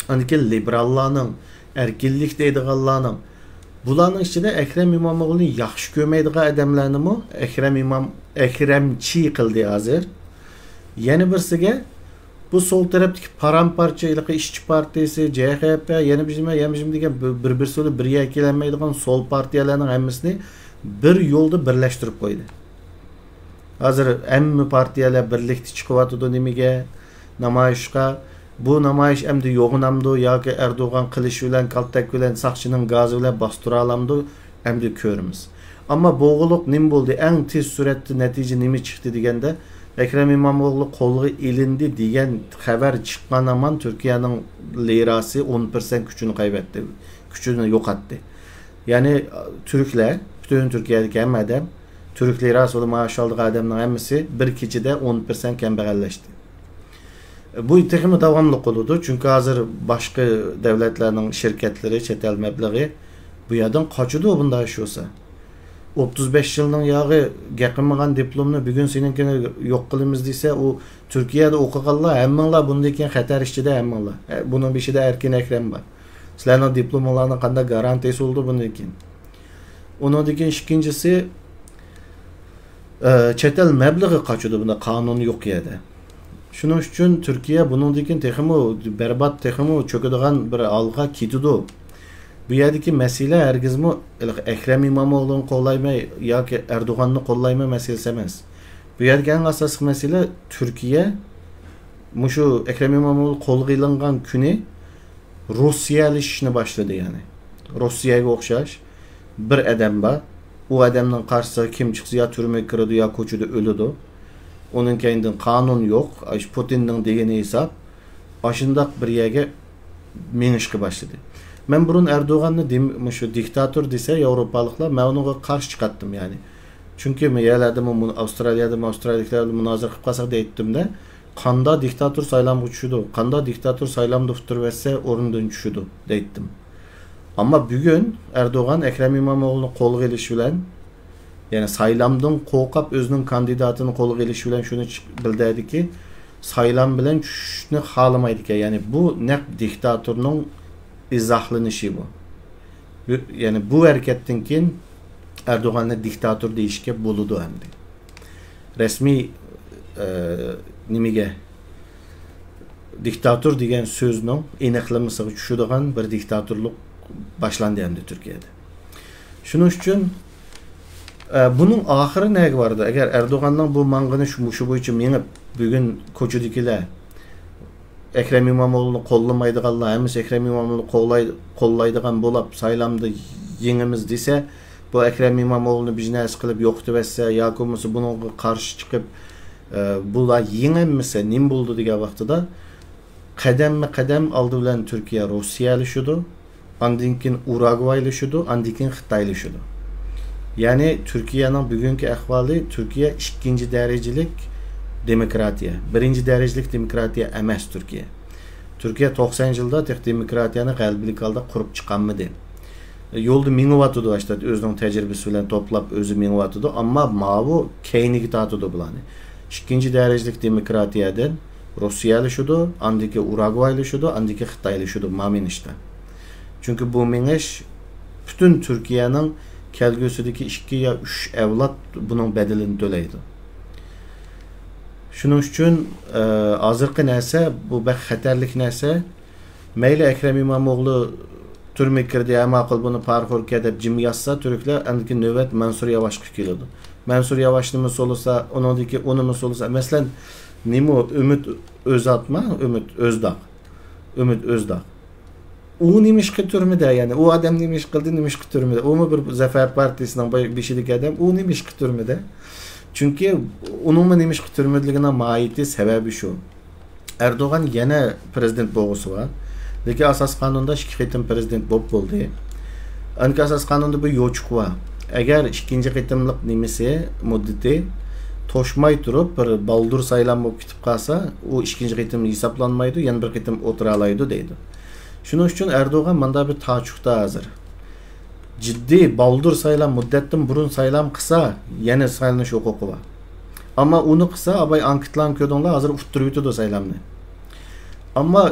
ئاندىكىن لىبېراللارنىڭ، ئەركىنلىك دەيدىغانلارنىڭ، بۇلارنىڭ ئىچىدە ئەكرەم ئىمامئوغلۇنى ياخشى كۆرمەيدىغان ئادەملەرنىمۇ ئەكرەم ئىمام، ئەكرەمچى قىلدى ھازىر. يەنە بىرسىگە، بۇ سول تەرەپتىكى پارام-پارچە، ھېلىقى ئىشچى پارتىيىسى، جې خې پې، يەنە بىر نېمە، يەنە بىر نېمە دېگەن بىر، بىر، بىر سولى بىر يەرگە كېلەلمەيدىغان سول پارتىيەلەرنىڭ ھەممىسىنى بىر يولدا بىرلەشتۈرۈپ قويدى. ھازىر ھەممە پارتىيەلەر بىرلىكتە چىقىۋاتىدۇ نېمىگە؟ نامايىشقا. بۇ نامايىش ئەمدى يوغىنامدۇ ياكى ئەردوغان قىلىچ بىلەن، كالتەك بىلەن، ساقچىنىڭ گازى بىلەن باستۇرالامدۇ؟ ئەمدى كۆرىمىز. ئەمما بولغۇلۇق نېمە بولدى؟ ئەڭ تېز سۈرئەتتە نەتىجە نېمە چىقتى دېگەندە، ئەكرەم ئىمامئوغلى قولغا ئېلىندى دېگەن خەۋەر چىققان ھامان تۈركىيەنىڭ لىراسى ئون پىرسەنت كۈچىنى قايبەتتى، كۈچىنى يوقاتتى. يەنى، تۈركلەر، پۈتۈن تۈركىيەدىكى ھەممە ئادەم، تۈرك لىراسى بىلەن مائاش ئالىدىغان ئادەمنىڭ ھەممىسى بىر كېچىدە ئون پىرسەنت كەمبەغەللەشتى. بۇ تېخىمۇ داۋاملىق بولىدۇ، چۈنكى ھازىر باشقا دۆلەتلەرنىڭ شىركەتلىرى، چەت ئەل مەبلىغى بۇ يەردىن قاچىدۇ، بۇنداق ئىش بولسا. ئوتتۇز بەش يىلنىڭ ياغى گەقىمىغان دىپلومنى بۈگۈن سېنىڭكىنى يوق قىلىمىز دېسە، ئۇ تۈركىيەدە ئوقۇغانلار ھەممىڭلار بۇندىن كېيىن خەتەر ئىچىدە ھەممىڭلار. ئە، بۇنىڭ بېشىدا ئەركىن ئەكرەم بار. سىلەرنىڭ دىپلومىڭلارنىڭ قانداق گارانتىيەسى بولىدۇ بۇندىن كېيىن؟ ئۇنىڭدىن كېيىن ئىككىنچىسى، ئە، چەت ئەل مەبلىغى قاچىدۇ بۇنداق قانۇن يوق يەردە. شۇنىڭ ئۈچۈن تۈركىيە بۇنىڭدىن كېيىن تېخىمۇ بەربات، تېخىمۇ چۆكىدىغان بىر ھالغا كېتىدۇ. بۇ يەردىكى مەسىلە ھەرگىزمۇ ھېلىقى ئەكرەم ئىمامئوغلۇنى قوللايمەن ياكى ئەردوغاننى قوللايمەن مەسىلىسى ئەمەس. بۇ يەردىكى ئەڭ ئاساسلىق مەسىلە تۈركىيە مۇشۇ ئەكرەم ئىمامئوغلى قولغا ئېلىنغان كۈنى روسىيەلىشىشنى باشلىدى، يەنى. روسىيەگە ئوخشاش بىر ئادەم بار. ئۇ ئادەمنىڭ قارشىسىغا كىم چىقسا يا تۈرمىگە كىرىدۇ، يا كوچىدا ئۆلىدۇ. ئۇنىڭ كەينىدىن قانۇن يوق. ئاش-، پۇتىننىڭ دېگىنى ھېساب. ئاشۇنداق بىر يەرگە مېڭىشقا باشلىدى. مەن بۇرۇن ئەردوغاننى دېم-، مۇشۇ دىكتاتور دېسە ياۋروپالىقلار، مەن ئۇنىڭغا قارشى چىقاتتىم، يەنى. چۈنكى مە-، يەرلەردىمۇ مۇن-، ئاۋسترالىيەدىمۇ، ئاۋسترالىيەلىكلەر بىلەن مۇنازىرە قىلىپ قالساق دەيتتىم-دە، قاندا دىكتاتور سايلامغا چۈشىدۇ؟ قاندا دىكتاتور سايلامدا ئۇتتۇرۇۋەتسە ئورنىدىن چۈشىدۇ دەيتتىم. ئەمما بۈگۈن ئەردوغان ئەكرەم ئىمامئوغلىنى قولغا ئېلىش بىلەن، يەنى سايلامدىن قورقۇپ ئۆزىنىڭ كاندىداتىنى قولغا ئېلىش بىلەن شۇنى چىق-، بىلدۈردىكى، سايلام بىلەن چۈشۈشنى خالىمايدىكەن. يەنى بۇ نەق دىكتاتورنىڭ ئىزاھلىنىشى بۇ. بۇ، يەنى بۇ ھەرىكەتتىن كېيىن ئەردوغاننى دىكتاتور دېيىشكە بولىدۇ ئەمدى. رەسمىي، ئە، نېمىگە، دىكتاتور دېگەن سۆزنىڭ ئېنىقلىمىسىغا چۈشىدىغان بىر دىكتاتورلۇق باشلاندى ئەمدى تۈركىيەدە. شۇنىڭ ئۈچۈن، ئە، بۇنىڭ ئاخىرى نەگە بارىدۇ؟ ئەگەر ئەردوغاننىڭ بۇ ماڭغىنى شۇ، مۇشۇ بويىچە مېڭىپ، بۈگۈن كوچىدىكىلەر ئەكرەم ئىمامئوغلۇنى قوللىمايدىغانلار، ھەممىسى ئەكرەم ئىمامئوغلۇنى قوللاي-، قوللايدىغان بولاپ، سايلامدا يېڭىمىز دېسە، بۇ ئەكرەم ئىمامئوغلۇنى بىر نەرسە قىلىپ يوقىتىۋەتسە ياكى بولمىسا بۇنىڭغا قارشى چىقىپ، ئە، بۇلار يېڭەلمىسە نېمە بولىدۇ دېگەن ۋاقتىدا، قەدەممۇ قەدەم ئالدى بىلەن تۈركىيە روسىيەلىشىدۇ، ئاندىن كېيىن ئۇراگۋايلىشىدۇ، ئاندىن كېيىن خىتايلىشىدۇ. يەنى تۈركىيەنىڭ بۈگۈنكى ئەھۋالى، تۈركىيە ئىككىنچى دەرىجىلىك دېموكراتىيە، بىرىنچى دەرىجىلىك دېموكراتىيە ئەمەس تۈركىيە. تۈركىيە توقسان يىلدا تېخى دېموكراتىيەنى غەلىبىلىك ھالدا قۇرۇپ چىقالمىدى. يولدا مېڭىۋاتىدۇ، ئاشتا ئۆزىنىڭ تەجرىبىسى بىلەن توپلاپ ئۆزى مېڭىۋاتىدۇ، ئەمما ماۋۇ كەينىگە تارتىدۇ بۇلارنى. ئىككىنچى دەرىجىلىك دېموكراتىيەدىن روسىيەلىشىدۇ، ئاندىن كېيىن ئۇراگۋايلىشىدۇ، ئاندىن كېيىن خىتايلىشىدۇ، ما مېڭىشتا. چۈنكى بۇ مېڭىش پۈتۈن تۈركىيەنىڭ كەلگۈسىدىكى ئىككى يا ئۈچ ئەۋلاد بۇنىڭ بەدىلىنى تۆلەيدۇ. شۇنىڭ ئۈچۈن، ئە، ھازىرقى نەرسە، بۇ بەك خەتەرلىك نەرسە. مەيلى ئەكرەم ئىمامئوغلى تۈرمىگە كىردى، ھە، ماقۇل، بۇنى پارىخوركە دەپ جىم ياتسا تۈركلەر، ئاندىن كېيىن نۆۋەت مەنسۇر ياۋاشقا كېلىدۇ. مەنسۇر ياۋاش نېمە سولىسا، ئۇنىڭدىن كېيىن ئۇ نېمە سولىسا، مەسىلەن، نېمە، ئۈمىد ئۆزاتما، ئۈمىد ئۆزداق. ئۈمىد ئۆزداق. ئۇ نېمىشقا تۈرمىدە، يەنى ئۇ ئادەم نېمىش قىلدى، نېمىشقا تۈرمىدە؟ ئۇمۇ بىر زەفەر پارتىيىسىنىڭ بېشىدىكى ئادەم، ئۇ نېمىشقا تۈرمىدە؟ چۈنكى ئۇنىڭمۇ نېمىشقا تۈرمىدىلىكىنىڭ ماھىيىتى، سەۋەبى شۇ. ئەردوغان يەنە پىرېزىدېنت بولغۇسى بار. لېكىن ئاساسىي قانۇندا ئىككى قېتىم پىرېزىدېنت بولۇپ بولدى. ئەنكى ئاساسىي قانۇندا بىر يوچۇق بار. ئەگەر ئىككىنچى قېتىملىق نېمىسى، مۇددىتى توشماي تۇرۇپ، بىر بالدۇر سايلام بولۇپ كېتىپ قالسا، ئۇ ئىككىنچى قېتىم ھېسابلانمايدۇ، يەنە بىر قېتىم ئولتۇرالايدۇ دەيدۇ. شۇنىڭ ئۈچۈن ئەردوغان ماندا بىر تاچۇقتا ھازىر. جىددىي بالدۇر سايلام، مۇددەتتىن بۇرۇن سايلام قىلسا، يەنە سايلىنىش ھوقۇقى بار. ئەمما ئۇنى قىلسا، ئاباي ئانكېتلارنى كۆردۈڭلار، ھازىر ئۇتتۇرۇۋېتىدۇ سايلامنى. ئەمما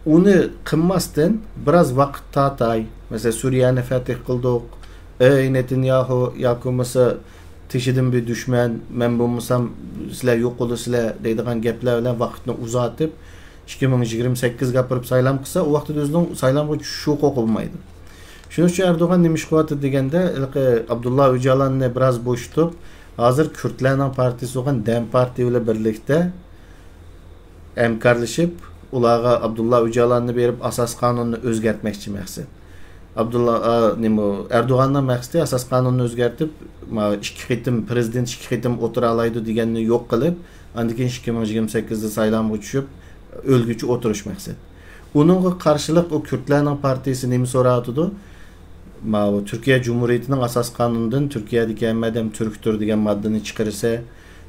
ئۇنى قىلماستىن بىراز ۋاقىت تارتاي. مەسىلەن، سۈرىيەنى فەتھ قىلدۇق. ئەي نېتانياھۇ ياكى بولمىسا تېشىدىن بىر دۈشمەن، مەن بولمىسام سىلەر يوق بولىسىلەر دەيدىغان گەپلەر بىلەن ۋاقىتنى ئۇزارتىپ، ئىككى مىڭ يىگىرمە سەككىزگە ئاپىرىپ سايلام قىلسا، ئۇ ۋاقىتتا ئۆزىنىڭ سايلامغا چۈشۈش ھوقۇقى بولمايدۇ. شۇنىڭ ئۈچۈن ئەردوغان نېمە ئىش قىلىۋاتىدۇ دېگەندە، ھېلىقى ئابدۇللا ئۆجالاننى بىراز بوشىتىپ، ھازىر كۈردلەرنىڭ پارتىيىسى بولغان دەم پارتىيى بىلەن بىرلىكتە ھەمكارلىشىپ، ئۇلارغا ئابدۇللا ئۆجالاننى بېرىپ، ئاساسىي قانۇننى ئۆزگەرتمەكچى مەقسەت. ئابدۇللا، ئا، نېمە، ئەردوغاننىڭ مەقسىتى ئاساسىي قانۇننى ئۆزگەرتىپ، ما، ئىككى قېتىم پىرېزىدېنت ئىككى قېتىم ئولتۇرالايدۇ دېگەننى يوق قىلىپ، ئاندىن كېيىن ئىككى مىڭ يىگىرمە سەككىزدە سايلامغا چۈشۈپ، ئۆلگۈچە ئولتۇرۇش مەقسەت. ئۇنىڭغا قارشىلىق ئۇ كۈردلەرنىڭ پارتىيىسى نېمە سوراۋاتىدۇ؟ ماۋۇ تۈركىيە جۇمھۇرىيىتىنىڭ ئاساسىي قانۇنىدىن تۈركىيەدىكى ھەممە ئادەم تۈركتۇر دېگەن ماددىنى چىقىرسا،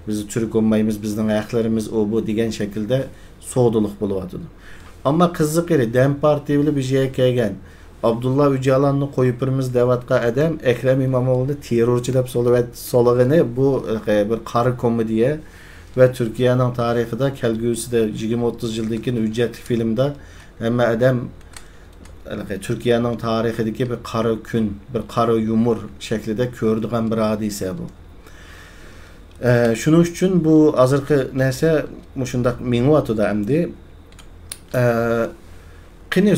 بىز تۈرك بولمايمىز، بىزنىڭ ھەقلىرىمىز ئۇ بۇ دېگەن شەكىلدە سودىلىق بولۇۋاتىدۇ. ئەمما قىزىقىرى، دەم پارتىيى بىلەن بىر يەرگە كەلگەن، ئابدۇللا ئۆجالاننى قويۇپ بېرىمىز دەۋاتقان ئادەم ئەكرەم ئىمامئوغلۇنى تېررورچى دەپ سولىۋەت-، سولىغىنى بۇ، ئە، بىر قارا كومېدىيە ۋە تۈركىيەنىڭ تارىخىدا كەلگۈسىدە يىگىرمە ئوتتۇز يىلدىن كېيىن ھۆججەتلىك فىلىمدا ھەممە ئادەم ھېلىقى تۈركىيەنىڭ تارىخىدىكى بىر قارا كۈن، بىر قارا يۇمۇر شەكلىدە كۆرىدىغان بىر ھادىسە بۇ. ئە، شۇنىڭ ئۈچۈن بۇ ھازىرقى نەرسە مۇشۇنداق مېڭىۋاتىدۇ ئەمدى. ئە، قېنى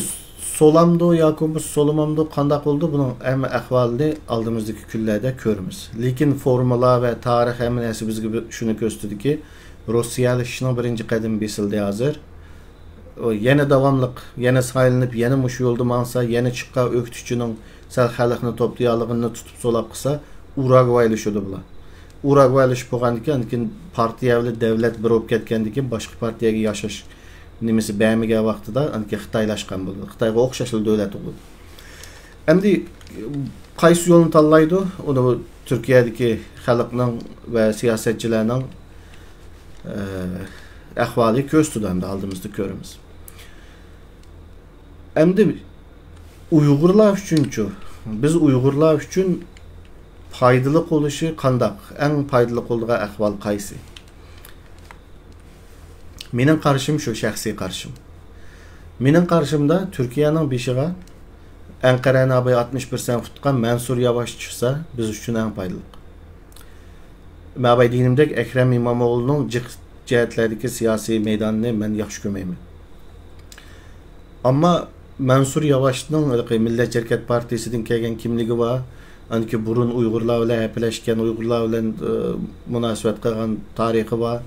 سولامدۇ ياكى بولمىسا سولىمامدۇ، قانداق بولىدۇ، بۇنىڭ ھەممە ئەھۋالىنى ئالدىمىزدىكى كۈنلەردە كۆرىمىز. لېكىن فورمۇلا ۋە تارىخ ھەممە نەرسە بىزگە بىر شۇنى كۆرسىتىدۇكى، روسىيەلىشىشنىڭ بىرىنچى قەدىمى بېسىلدى ھازىر. ئۇ يەنە داۋاملىق، يەنە سايلىنىپ، يەنە مۇشۇ يولدا ماڭسا، يەنە چىققان ئۆكتىچىنىڭ سەل خەلقنى توپلىيالىغىنىنى تۇتۇپ سولاپ قىلسا، ئۇراگۋايلىشىدۇ بۇلار. ئۇراگۋايلىشىپ بولغاندىن كېيىن، ئاندىن كېيىن پارتىيە بىلەن دەۋلەت بىر بولۇپ كەتكەندىن كېيىن، باشقا پارتىيەگە ياشاش نېمىسى بەرمىگەن ۋاقتىدا، ئاندىن كېيىن خىتايلاشقان بولىدۇ. خىتايغا ئوخشاشلا دۆلەت بولىدۇ. ئەمدى قايسى يولنى تاللايدۇ؟ ئۇنى تۈركىيەدىكى خەلقنىڭ ۋە سىياسەتچىلەرنىڭ، ئە، ئەھۋالى كۆرسىتىدۇ، ئەمدى ئالدىمىزدا كۆرىمىز. ئەمدى ئۇيغۇرلار ئۈچۈنچۇ؟ بىز ئۇيغۇرلار ئۈچۈن پايدىلىق بولۇشى قانداق؟ ئەڭ پايدىلىق بولىدىغان ئەھۋال قايسى؟ مېنىڭ قارىشىم شۇ، شەخسىي قارىشىم. مېنىڭ قارىشىمدا تۈركىيەنىڭ بېشىغا ئەنقەرەنى ئاباي ئاتمىش پىرسەنت ئۇتقان مەنسۇر ياۋاش چىقسا، بىز ئۈچۈن ئەڭ پايدىلىق. مەن ئاباي دېگىنىمدەك، ئەكرەم ئىمامئوغلۇنىڭ جىق جەھەتلەردىكى سىياسىي مەيدانىنى مەن ياخشى كۆرمەيمەن. ئەمما مەنسۇر ياۋاشنىڭ ھېلىقى مىللەتچى ھەرىكەت پارتىيىسىدىن كەلگەن كىملىكى بار. ئاندىكى بۇرۇن ئۇيغۇرلار بىلەن ھەپىلەشكەن، ئۇيغۇرلار بىلەن، ئى، مۇناسىۋەت قىلغان تارىخى بار.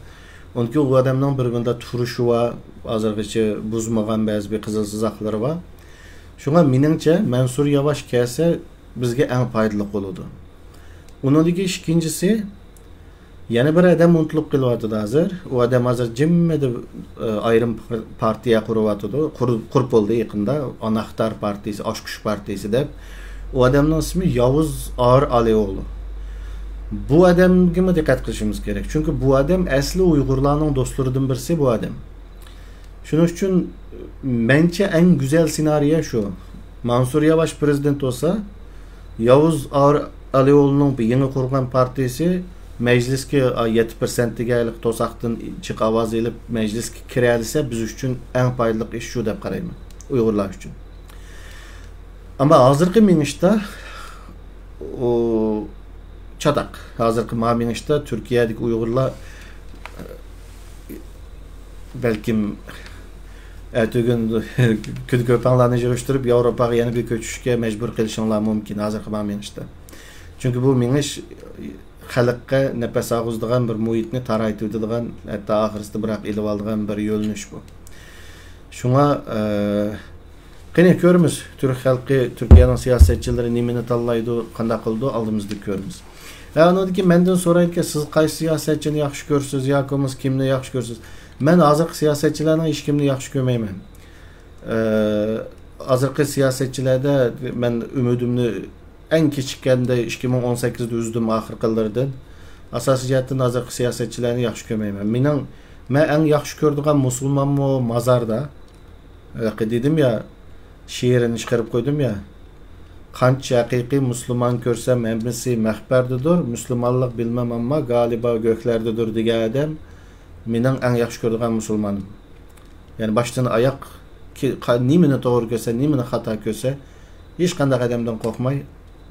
ئۇنىڭكى ئۇ ئادەمنىڭ بىر مۇنداق تۇرۇشى بار، ھازىرغىچە بۇزمىغان بەزى بىر قىزىل سىزىقلىرى بار. شۇڭا مېنىڭچە، مەنسۇر ياۋاش كەلسە، بىزگە ئەڭ پايدىلىق بولىدۇ. ئۇنىڭدىكى ئىككىنچىسى، يەنە بىر ئادەم ئۇنتۇلۇپ قېلىۋاتىدۇ ھازىر. ئۇ ئادەم ھازىر جىممىدە، ئى، ئايرىم پار-، پارتىيە قۇرۇۋاتىدۇ. قۇر-، قۇرۇپ بولدى يېقىندا. ئاناختار پارتىيىسى، ئاچقۇچ پارتىيىسى دەپ. ئۇ ئادەمنىڭ ئىسمى ياۋۇز ئاغىر ئالىئوغلۇ. بۇ ئادەمگىمۇ دىققەت قىلىشىمىز كېرەك. چۈنكى بۇ ئادەم ئەسلى ئۇيغۇرلارنىڭ دوستلىرىدىن بىرسى بۇ ئادەم. شۇنىڭ ئۈچۈن مەنچە ئەڭ گۈزەل سېنارىيە شۇ. مانسۇر ياۋاش پىرېزىدېنت بولسا، ياۋۇز ئار-، ئالىئوغلۇنىڭ بۇ يېڭى قۇرغان پارتىيىسى مەجلىسكە، ئا، يەتتە پىرسەنت دېگەنلىك توساقتىن جىق ئاۋاز ئېلىپ، مەجلىسكە كىرەلىسە، بىز ئۈچۈن ئەڭ پايدىلىق ئىش شۇ دەپ قارايمەن، ئۇيغۇرلار ئۈچۈن. ئەمما ھازىرقى مېڭىشتا، ئۇ، چاتاق. ھازىرقى ما مېڭىشتا تۈركىيەدىكى ئۇيغۇرلار، بەلكىم، ئەتىگۈن كۈن كۆپەڭلارنى يىغىشتۇرۇپ، ياۋروپاغا يەنە بىر كۆچۈشكە مەجبۇر قېلىشىڭلار مۇمكىن، ھازىرقى ماڭا مېڭىشتا. چۈنكى بۇ مېڭىش خەلققە نەپەس ئالغۇزىدىغان بىر مۇھىتنى تارايتىۋېتىدىغان، ھەتتا ئاخىرسىدا بىراق ئېلىۋالىدىغان بىر يۆنىلىش بۇ. شۇڭا، ئە، قېنى كۆرىمىز، تۈرك خەلقى، تۈركىيەنىڭ سىياسەتچىلىرى نېمىنى تاللايدۇ، قانداق قىلىدۇ، ئالدىمىزدا كۆرىمىز. ھە، ئۇنىڭدىن كېيىن مەندىن سورايدىكەن، سىز قايسى سىياسەتچىنى ياخشى كۆرىسىز ياكى بولمىسا كىمنى ياخشى كۆرىسىز؟ مەن ھازىرقى سىياسەتچىلەرنىڭ ھېچكىمنى ياخشى كۆرمەيمەن. ئە، ھازىرقى سىياسەتچىلەردە مەن ئۈمىدىمنى ئەڭ كېچىككەندە ئىككى مىڭ ئون سەككىزدە ئۈزدۈم ئاخىرقىلىرىدىن. ئاساسىي جەھەتتىن ھازىرقى سىياسەتچىلەرنى ياخشى كۆرمەيمەن. مېنىڭ، مەن ئەڭ ياخشى كۆرىدىغان مۇسۇلمانمۇ مازاردا. ھېلىقى دېدىم يا، شېئىرىنى چىقىرىپ قويدۇم يا. قانچە ھەقىقىي مۇسۇلمان كۆرسەم، ھەممىسى مەخبەردىدۇر، مۇسۇلمانلىق بىلمەم، ئەمما غالىبا گۆھلەردىدۇر دېگەن ئادەم مېنىڭ ئەڭ ياخشى كۆرىدىغان مۇسۇلمانىم. يەنى باشتىن ئاياق كى-، قا-، نېمىنى توغرا كۆرسە، نېمىنى خاتا كۆرسە، ھېچقانداق ئادەمدىن قورقماي،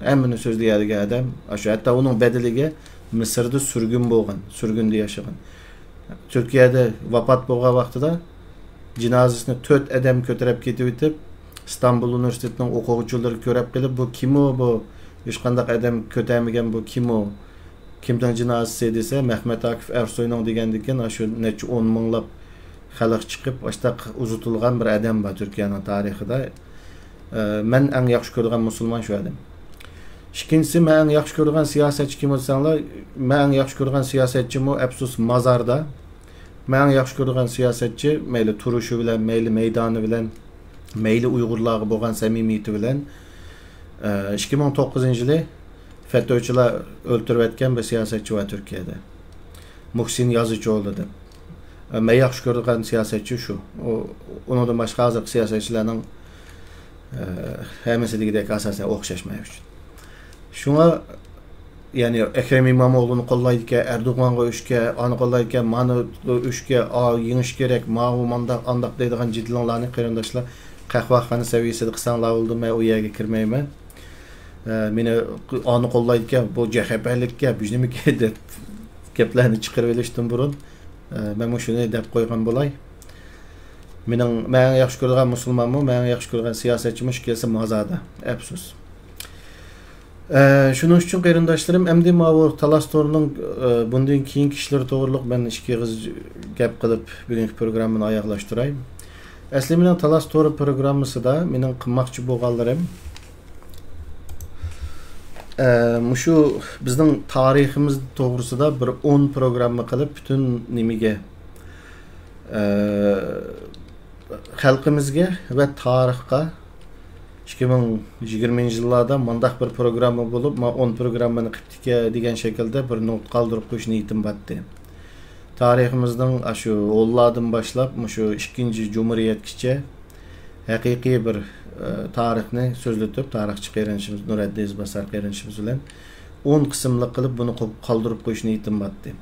ھەممىنى سۆزلىيەلىگەن ئادەم. ئاشۇ ھەتتا ئۇنىڭ بەدىلىگە مىسىردا سۈرگۈن بولغان، سۈرگۈندە ياشىغان. تۈركىيەدە ۋاپات بولغان ۋاقتىدا جىنازىسىنى تۆت ئادەم كۆتۈرۈپ كېتىۋېتىپ، ئىستانبۇل ئۇنىۋېرسىتېتىنىڭ ئوقۇغۇچىلىرى كۆرۈپ قېلىپ، «بۇ كىم ئۇ؟ بۇ ھېچقانداق ئادەم كۆتەرمىگەن، بۇ كىم ئۇ؟ كىمنىڭ جىنازىسى؟» دېسە، «مەھمەت ئاكىپ ئەرسوينىڭ» دېگەندىكىن، ئاشۇ نەچچە ئون مىڭلاپ خەلق چىقىپ، ئاشتاق ئۇزىتىلغان بىر ئادەم بار تۈركىيەنىڭ تارىخىدا. ئە، مەن ئەڭ ياخشى كۆرىدىغان مۇسۇلمان شۇ ئادەم. ئىككىنچىسى، مەن ئەڭ ياخشى كۆرىدىغان سىياسەتچى كىم دېسەڭلار، مەن ئەڭ ياخشى كۆرىدىغان سىياسەتچىمۇ، ئەپسۇس، مازاردا. مەن ئەڭ ياخشى كۆرىدىغان سىياسەتچى، مەيلى تۇرۇشى بىلەن، مەيلى مەيدانى بىلەن، مەيلى ئۇيغۇرلارغا بولغان سەمىمىيىتى بىلەن، ئە، ئىككى مىڭ توققۇزىنچى يىلى فەتۆچىلار ئۆلتۈرۈۋەتكەن بىر سىياسەتچى بار تۈركىيەدە. مۇھسىن يازىچىئوغلۇ دەپ. ئە، مەن ياخشى كۆرىدىغان سىياسەتچى شۇ. ئۇ، ئۇنىڭدىن باشقا ھازىرقى سىياسەتچىلەرنىڭ، ئە، ھەممىسى دېگۈدەك ئاساسەن ئوخشاش مەن ئۈچۈن. شۇڭا، يەنى ئەكرەم ئىمامئوغلۇنى قوللايدىكەن، ئەردوغانغا ئۆچكەن، ئانى قوللايدىكەن، مانى ئۆچكەن، ئا، يېڭىش كېرەك، ماۋۇ مانداق، ئانداق دەيدىغان جېدىلىڭلارنى قېرىنداشلار قەھۋەخانا سەۋىيەسىدە قىلساڭلار بولىدۇ، مەن ئۇ يەرگە كىرمەيمەن. ئە، مېنى ئانى قوللايدىكەن، بۇ جەھەپەلىككەن، بىزنىمىكى دەپ گەپلەرنى چىقىرىۋېلىشتىن بۇرۇن، ئە، مەنمۇ شۇنى دەپ قويغان بولاي. مېنىڭ، مەن ياخشى كۆرىدىغان مۇسۇلمانمۇ، مەن ياخشى كۆرىدىغان سىياسەتچىمۇ ئىككىلىسى مازاردا، ئەپسۇس. ئە، شۇنىڭ ئۈچۈن قېرىنداشلىرىم، ئەمدى ماۋۇ تالاس تورىنىڭ، ئە، بۇندىن كېيىنكى ئىشلىرى توغرۇلۇق مەن ئىككى ئېغىز گەپ قىلىپ، بۈگۈنكى پروگراممىنى ئاياغلاشتۇراي. ئەسلى مېنىڭ تالاس تورى پروگراممىسىدا مېنىڭ قىلماقچى بولغانلىرىم، ئە، مۇشۇ بىزنىڭ تارىخىمىز توغرىسىدا بىر ئون پروگرامما قىلىپ، پۈتۈن نېمىگە، ئە، خەلقىمىزگە ۋە تارىخقا ئىككى مىڭ يىگىرمىنچى يىللاردا مانداق بىر پروگرامما بولۇپ، ما ئون پروگراممىنى قىپتىكەن دېگەن شەكىلدە بىر نوت قالدۇرۇپ قويۇش نىيىتىم باتتى. تارىخىمىزنىڭ ئاشۇ ھونلاردىن باشلاپ مۇشۇ ئىككىنچى جۇمھۇرىيەتكىچە ھەقىقىي بىر، ئە، تارىخنى سۆزلىتىپ، تارىخچى قېرىندىشىمىز نۇرەددىن ئىزباسار قېرىندىشىمىز بىلەن ئون قىسىملىق قىلىپ بۇنى قو-، قالدۇرۇپ قويۇش نىيىتىم باتتى.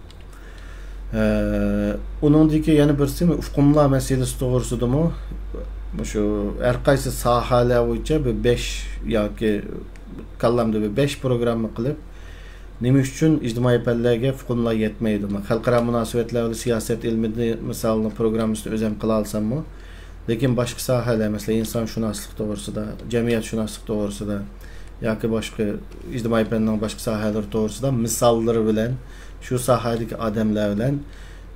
ئە، ئۇنىڭدىكى يەنە بىرسى ئۇقۇملار مەسىلىسى توغرىسىدىمۇ، مۇشۇ ھەر قايسى ساھەلەر بويىچە بىر بەش ياكى كاللامدا بىر بەش پروگرامما قىلىپ، نېمە ئۈچۈن ئىجتىمائىي پەنلەرگە ئۇقۇملار يەتمەيدۇ؟ خەلقئارا مۇناسىۋەتلەر ۋە سىياسەت ئىلمىدە مىسالنىڭ پروگراممىسىنى ئۆزۈم قىلالىساممۇ، لېكىن باشقا ساھەلەر، مەسىلەن، ئىنسانشۇناسلىق توغرىسىدا، جەمئىيەتشۇناسلىق توغرىسىدا ياكى باشقا ئىجتىمائىي پەننىڭ باشقا ساھەلىرى توغرىسىدا مىساللىرى بىلەن، شۇ ساھەدىكى ئادەملەر بىلەن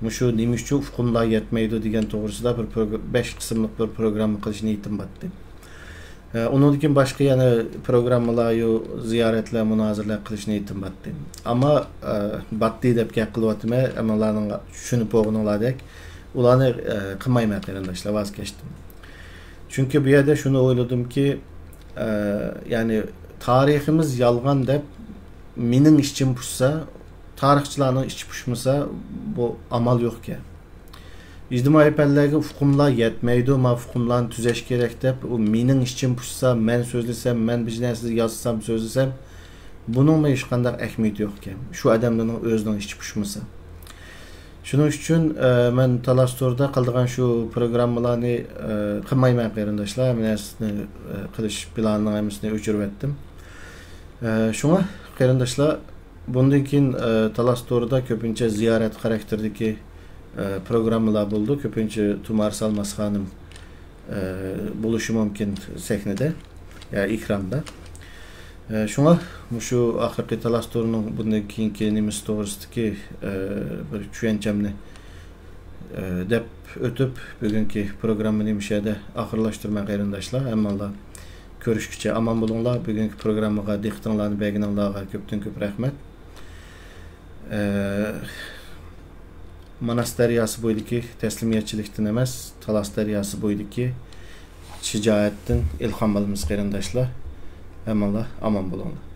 مۇشۇ نېمە ئۈچۈن ئۇقۇملار يەتمەيدۇ دېگەن توغرىسىدا بىر پروگ-، بەش قىسىملىق بىر پروگرامما قىلىش نىيىتىم باتتى. ئە، ئۇنىڭدىن كېيىن باشقا يەنە پروگراممىلار، يو، زىيارەتلەر، مۇنازىرىلەر قىلىش نىيىتىم باتتى. ئەمما، ئە، باتتى دەپ گەپ قىلىۋاتىمەن، ئەمما ئۇلارنىڭ چۈشىنىپ بولغىنىڭلاردەك، ئۇلارنى، ئە، قىلمايمەن قېرىنداشلار، ۋاز كەچتىم. چۈنكى بۇ يەردە شۇنى ئويلىدىمكى، ئە، يەنى تارىخىمىز يالغان دەپ مېنىڭ ئىچىم پۇشسا، تارىخچىلارنىڭ ئىچى پۇشمىسا، بۇ ئامال يوقكەن. ئىجتىمائىي پەنلەرگە ئۇقۇملار يەتمەيدۇ، ما ئۇقۇملارنى تۈزەش كېرەك دەپ، ئۇ مېنىڭ ئىچىم پۇشسا، مەن سۆزلىسەم، مەن بىر نەرسە يازسام، سۆزلىسەم، بۇنىڭمۇ ھېچقانداق ئەھمىيىتى يوقكەن. شۇ ئادەملەرنىڭ ئۆزىنىڭ ئىچى پۇشمىسا. شۇنىڭ ئۈچۈن، ئە، مەن تالاس توردا قىلىدىغان شۇ پروگراممىلارنى، ئە، قىلمايمەن قېرىنداشلار. ھەممە نەرسىنى، ئە، قىلىش پىلانىنىڭ ھەممىسىنى ئۆچۈرۈۋەتتىم. ئە، شۇڭا قېرىنداشلار، بۇندىن كېيىن، ئە، تالاس تورىدا كۆپىنچە زىيارەت خاراكتېرىدىكى، ئە، پروگراممىلار بولىدۇ. كۆپىنچە تۇمار سالماس خانىم ئە، بولۇشى مۇمكىن سەھنىدە يا ئېكراندا. ئە، شۇڭا مۇشۇ ئاخىرقى تالاس تورىنىڭ بۇندىن كېيىنكى نېمىسى توغرىسىدىكى، ئە، بىر چۈشەنچەمنى، ئە، دەپ ئۆتۈپ، بۈگۈنكى پروگراممىنى مۇشۇ يەردە ئاخىرلاشتۇرىمەن، قېرىنداشلار. ھەممىڭلار كۆرۈشكىچە ئامان بولۇڭلار. بۈگۈنكى پروگراممىغا دىققىتىڭلارنى بەرگىنىڭلارغا كۆپتىن كۆپ رەھمەت. ئە، ماناس دەرياسى بويىدىكى تەسلىمىيەتچىلىكتىن ئەمەس، تالاس دەرياسى بويىدىكى شىجائەتتىن ئىلھام ئالىمىز، قېرىنداشلار. ھەممىڭلار ئامان بولۇڭلار.